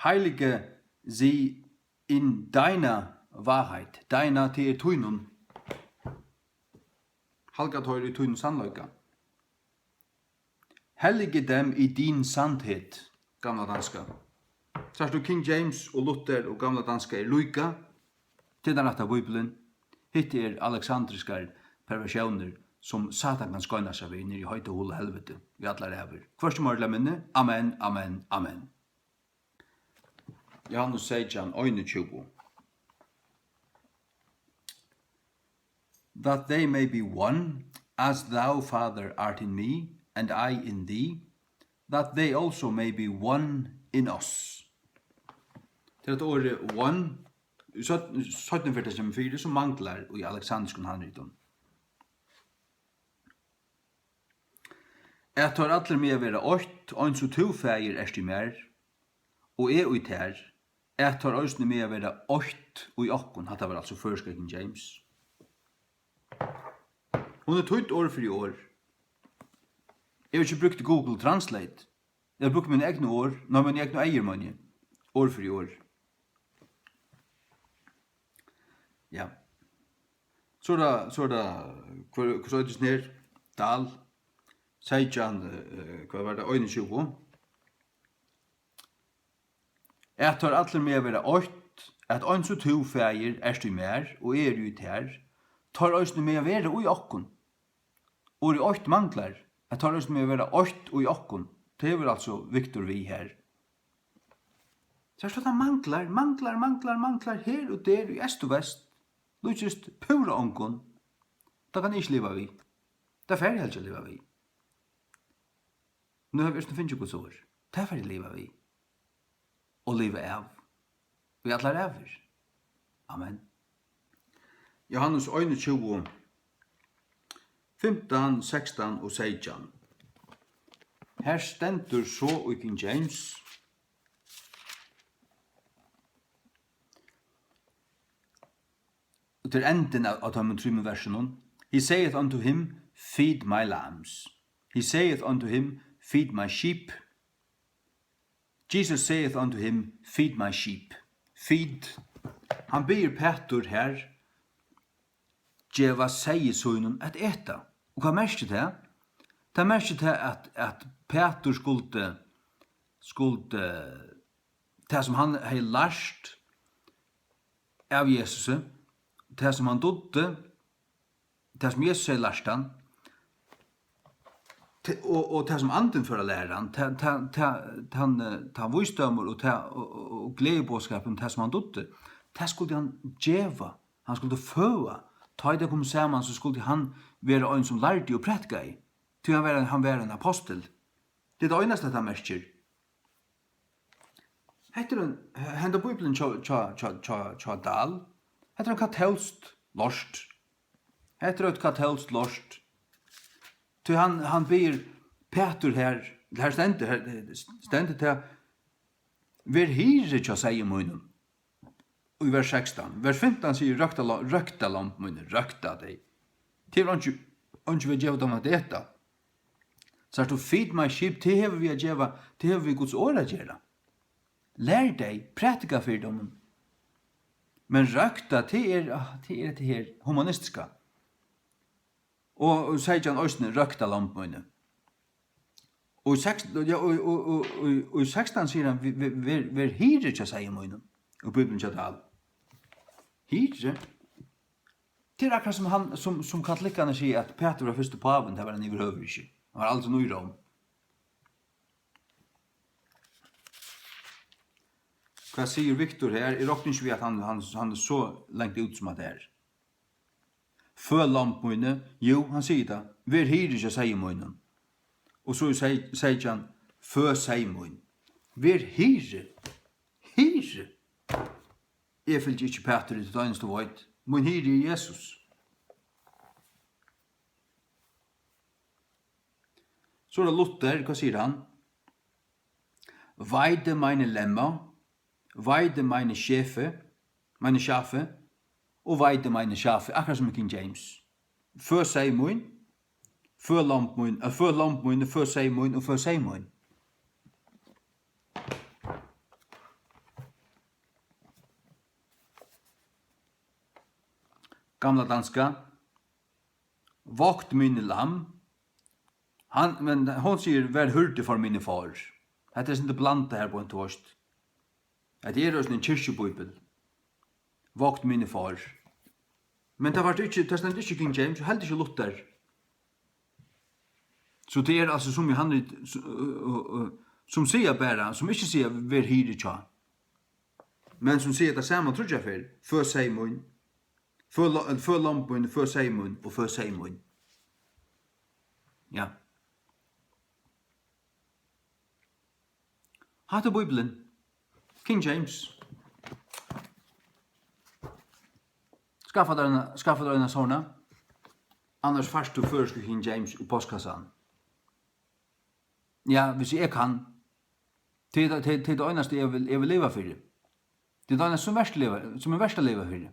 Heilige sie in deiner Wahrheit. Deiner, tað er tínum. Halga teir í tínum sannleika. Hellige dem i din sandhed, gamla danska. Sært tú, King James og Luther og gamla danska er líka. Tað er tann rætta Bíblian. Hitt er aleksandriskar perversiónir, sum Satan kann skeina seg við niður í heita hol og helviti í allar ævir. Hvørki meira ella minni. Amen, amen, amen. Johannes seytjan, einogtjúgu. That they may be one, as thou, Father, art in me, and I in thee, that they also may be one in us. Tað er hetta orðið one, í seinnu, seinnu ferð tað kemur fyri, sum manglar í aleksandriskum handritum. At teir allir mega vera eitt, eins og tú, Faðir, ert í mær, og eg í tær, at teir eisini mega vera eitt í okkum. Hatta var altso føroyska King James. Hon er týdd orð fyri orð. Eg havi ikki brúkt Google Translate. Eg havi brúkt míni egnu orð, nei, míni egnu eygu, meini eg. Orð fyri orð. Ja. So er tað, so er tað, hvør, hvør eitur her? Dahl. Seytjan, eh, hvat var tað? Einogtjúgu. At teir allir mega vera eitt, at eins og tú, Faðir, ert í mær, og eg eri í tær, teir eisini mega vera í okkum. Orðið eitt manglar, at teir eisini mega vera eitt í okkum. Tað hevur altso Viktor við her. Sært tú, tað manglar, manglar, manglar, manglar her og der, í eystur og vest. Líkist púra ongum. Tað kann eg ikki liva við. Tað fari eg heldur ikki at liva við. Nú havi eg eisini fingið Guds orð. Tað fari eg at liva við. Og liva av. Í allar ævir. Amen. Johannes einogtjúgu, fimtan, sekstan og seytjan. Her stendur so í King James, og tað er endin av, av teimum trimum versunum. He saith unto him, "Feed my lambs." He saith unto him, "Feed my sheep." Jesus saith unto him, "Feed my sheep." Feed. Hann biður Pætur her geva seyði sínum at eta. Og hvat merkir tað? Tað merkir tað, at, at Pætur skuldi, skuldi, tað, sum hann hevði lært av Jesusi, tað, sum hann dugdi, tað, sum Jesus hevði lært hann, te-, og, og tað, sum Andin fór at læra hann, tað, tað, tað, tann, eh, tann vísdómur og tað, og, og, og gleðiboðskapurin, tað, sum hann dugdi, tað skuldi hann geva, hann skuldi føða. Tá ið tey komu saman, so skuldi hann vera ein, sum lærdi og prædikaði, tí hann var ein, hann var ein apostul. Tað er tað einasta, tað merkir. Hetta er ein, henda Bíblian hjá, hjá, hjá, hjá, hjá Dahl. Hetta er ein katólskt lort. Hetta er eitt katólskt lort. Tí hann, hann biður Pætur her, her stendur, her stendur tað, "Ver hirði hjá seyði mínum." Í vers sekstan. Vers fimtan sigur, "Røkta lo-, røkta lomb míni, røkta tey." Tað er einki, einki við at geva teimum at eta. Sært tú, "Feed my sheep", tað hevur við at geva, tað hevur við Guds orð at gera. Lær tey, prædika fyri teimum. Men røkta, tað er, ah, tað er tað her humanistiska. Og, og seytjan eisini, "Røkta lomb míni." Og í seks-, ja, og, og, og, og, og í sekstan sigur hann, "Ver, ver, ver, ver hirði hjá seyði mínum." Og Bíblian hjá Dahl. Hirði? Tað er akkurát sum hann, sum, sum katolikkarnir siga, at Pætur var fyrsti pávin, tað var hann yvirhøvur ikki. Hann var aldrin í Róm. Hvat sigur Viktor her? Eg rokni ikki við, at hann, hann, hann er so langt út, sum at tað er. "Fø lomb míni." Jú, hann sigur tað. "Ver hirði hjá seyði mínum." Og so sey-, seytjan, "Fø seyð mín." Ver hirði. Hirði. Eg fylgi ikki Pæturi, tað einasta eg veit. Mín hirði er Jesus. So er tað Luther, hvat sigur hann? "Weide meine Lämmer, weide meine Schafe, meine Schafe, og weide meine Schafe", akkurát sum í King James. "Fø seyð mín, fø lomb mín, eh, fø lomb míni, fø seyð mín og fø seyð mín." Gamla danska. "Vogt mine lam." Hann, men hon sigur, "Vær hyrdi for mine får." Hetta er sindur blandað her, beint tvørst. Hetta er eisini ein kirkjubíbel. "Vogt mine får." Men tað var ikki, tað stendur ikki King James, og heldur ikki Luther. So tað er altso sum Johannes, s-, ø, ø, ø, sum siga bara, sum ikki siga, "Ver hirði hjá." Men sum siga tað sama tríggjar ferð, "Fø seyð mín, fø lo-, fø lomb míni, fø seyð mín og fø seyð mín." Ja. Hatta er Bíblian. King James. Skaffa tær eina, skaffa tær eina sovorðna. Annars fært tú føroysku King James í postkassan. Ja, hvis eg kann. Tað er, tað er, tað er tað einasta, eg vil, eg vil liva fyri. Tað er tað einasta, sum er vert at liva, sum er vert at liva fyri.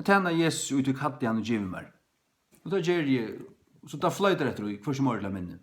At tæna Jesus út í kallið, hann hevur givið mær. Og tað geri eg, so tað floytar eftir í, hvørki meira ella minni.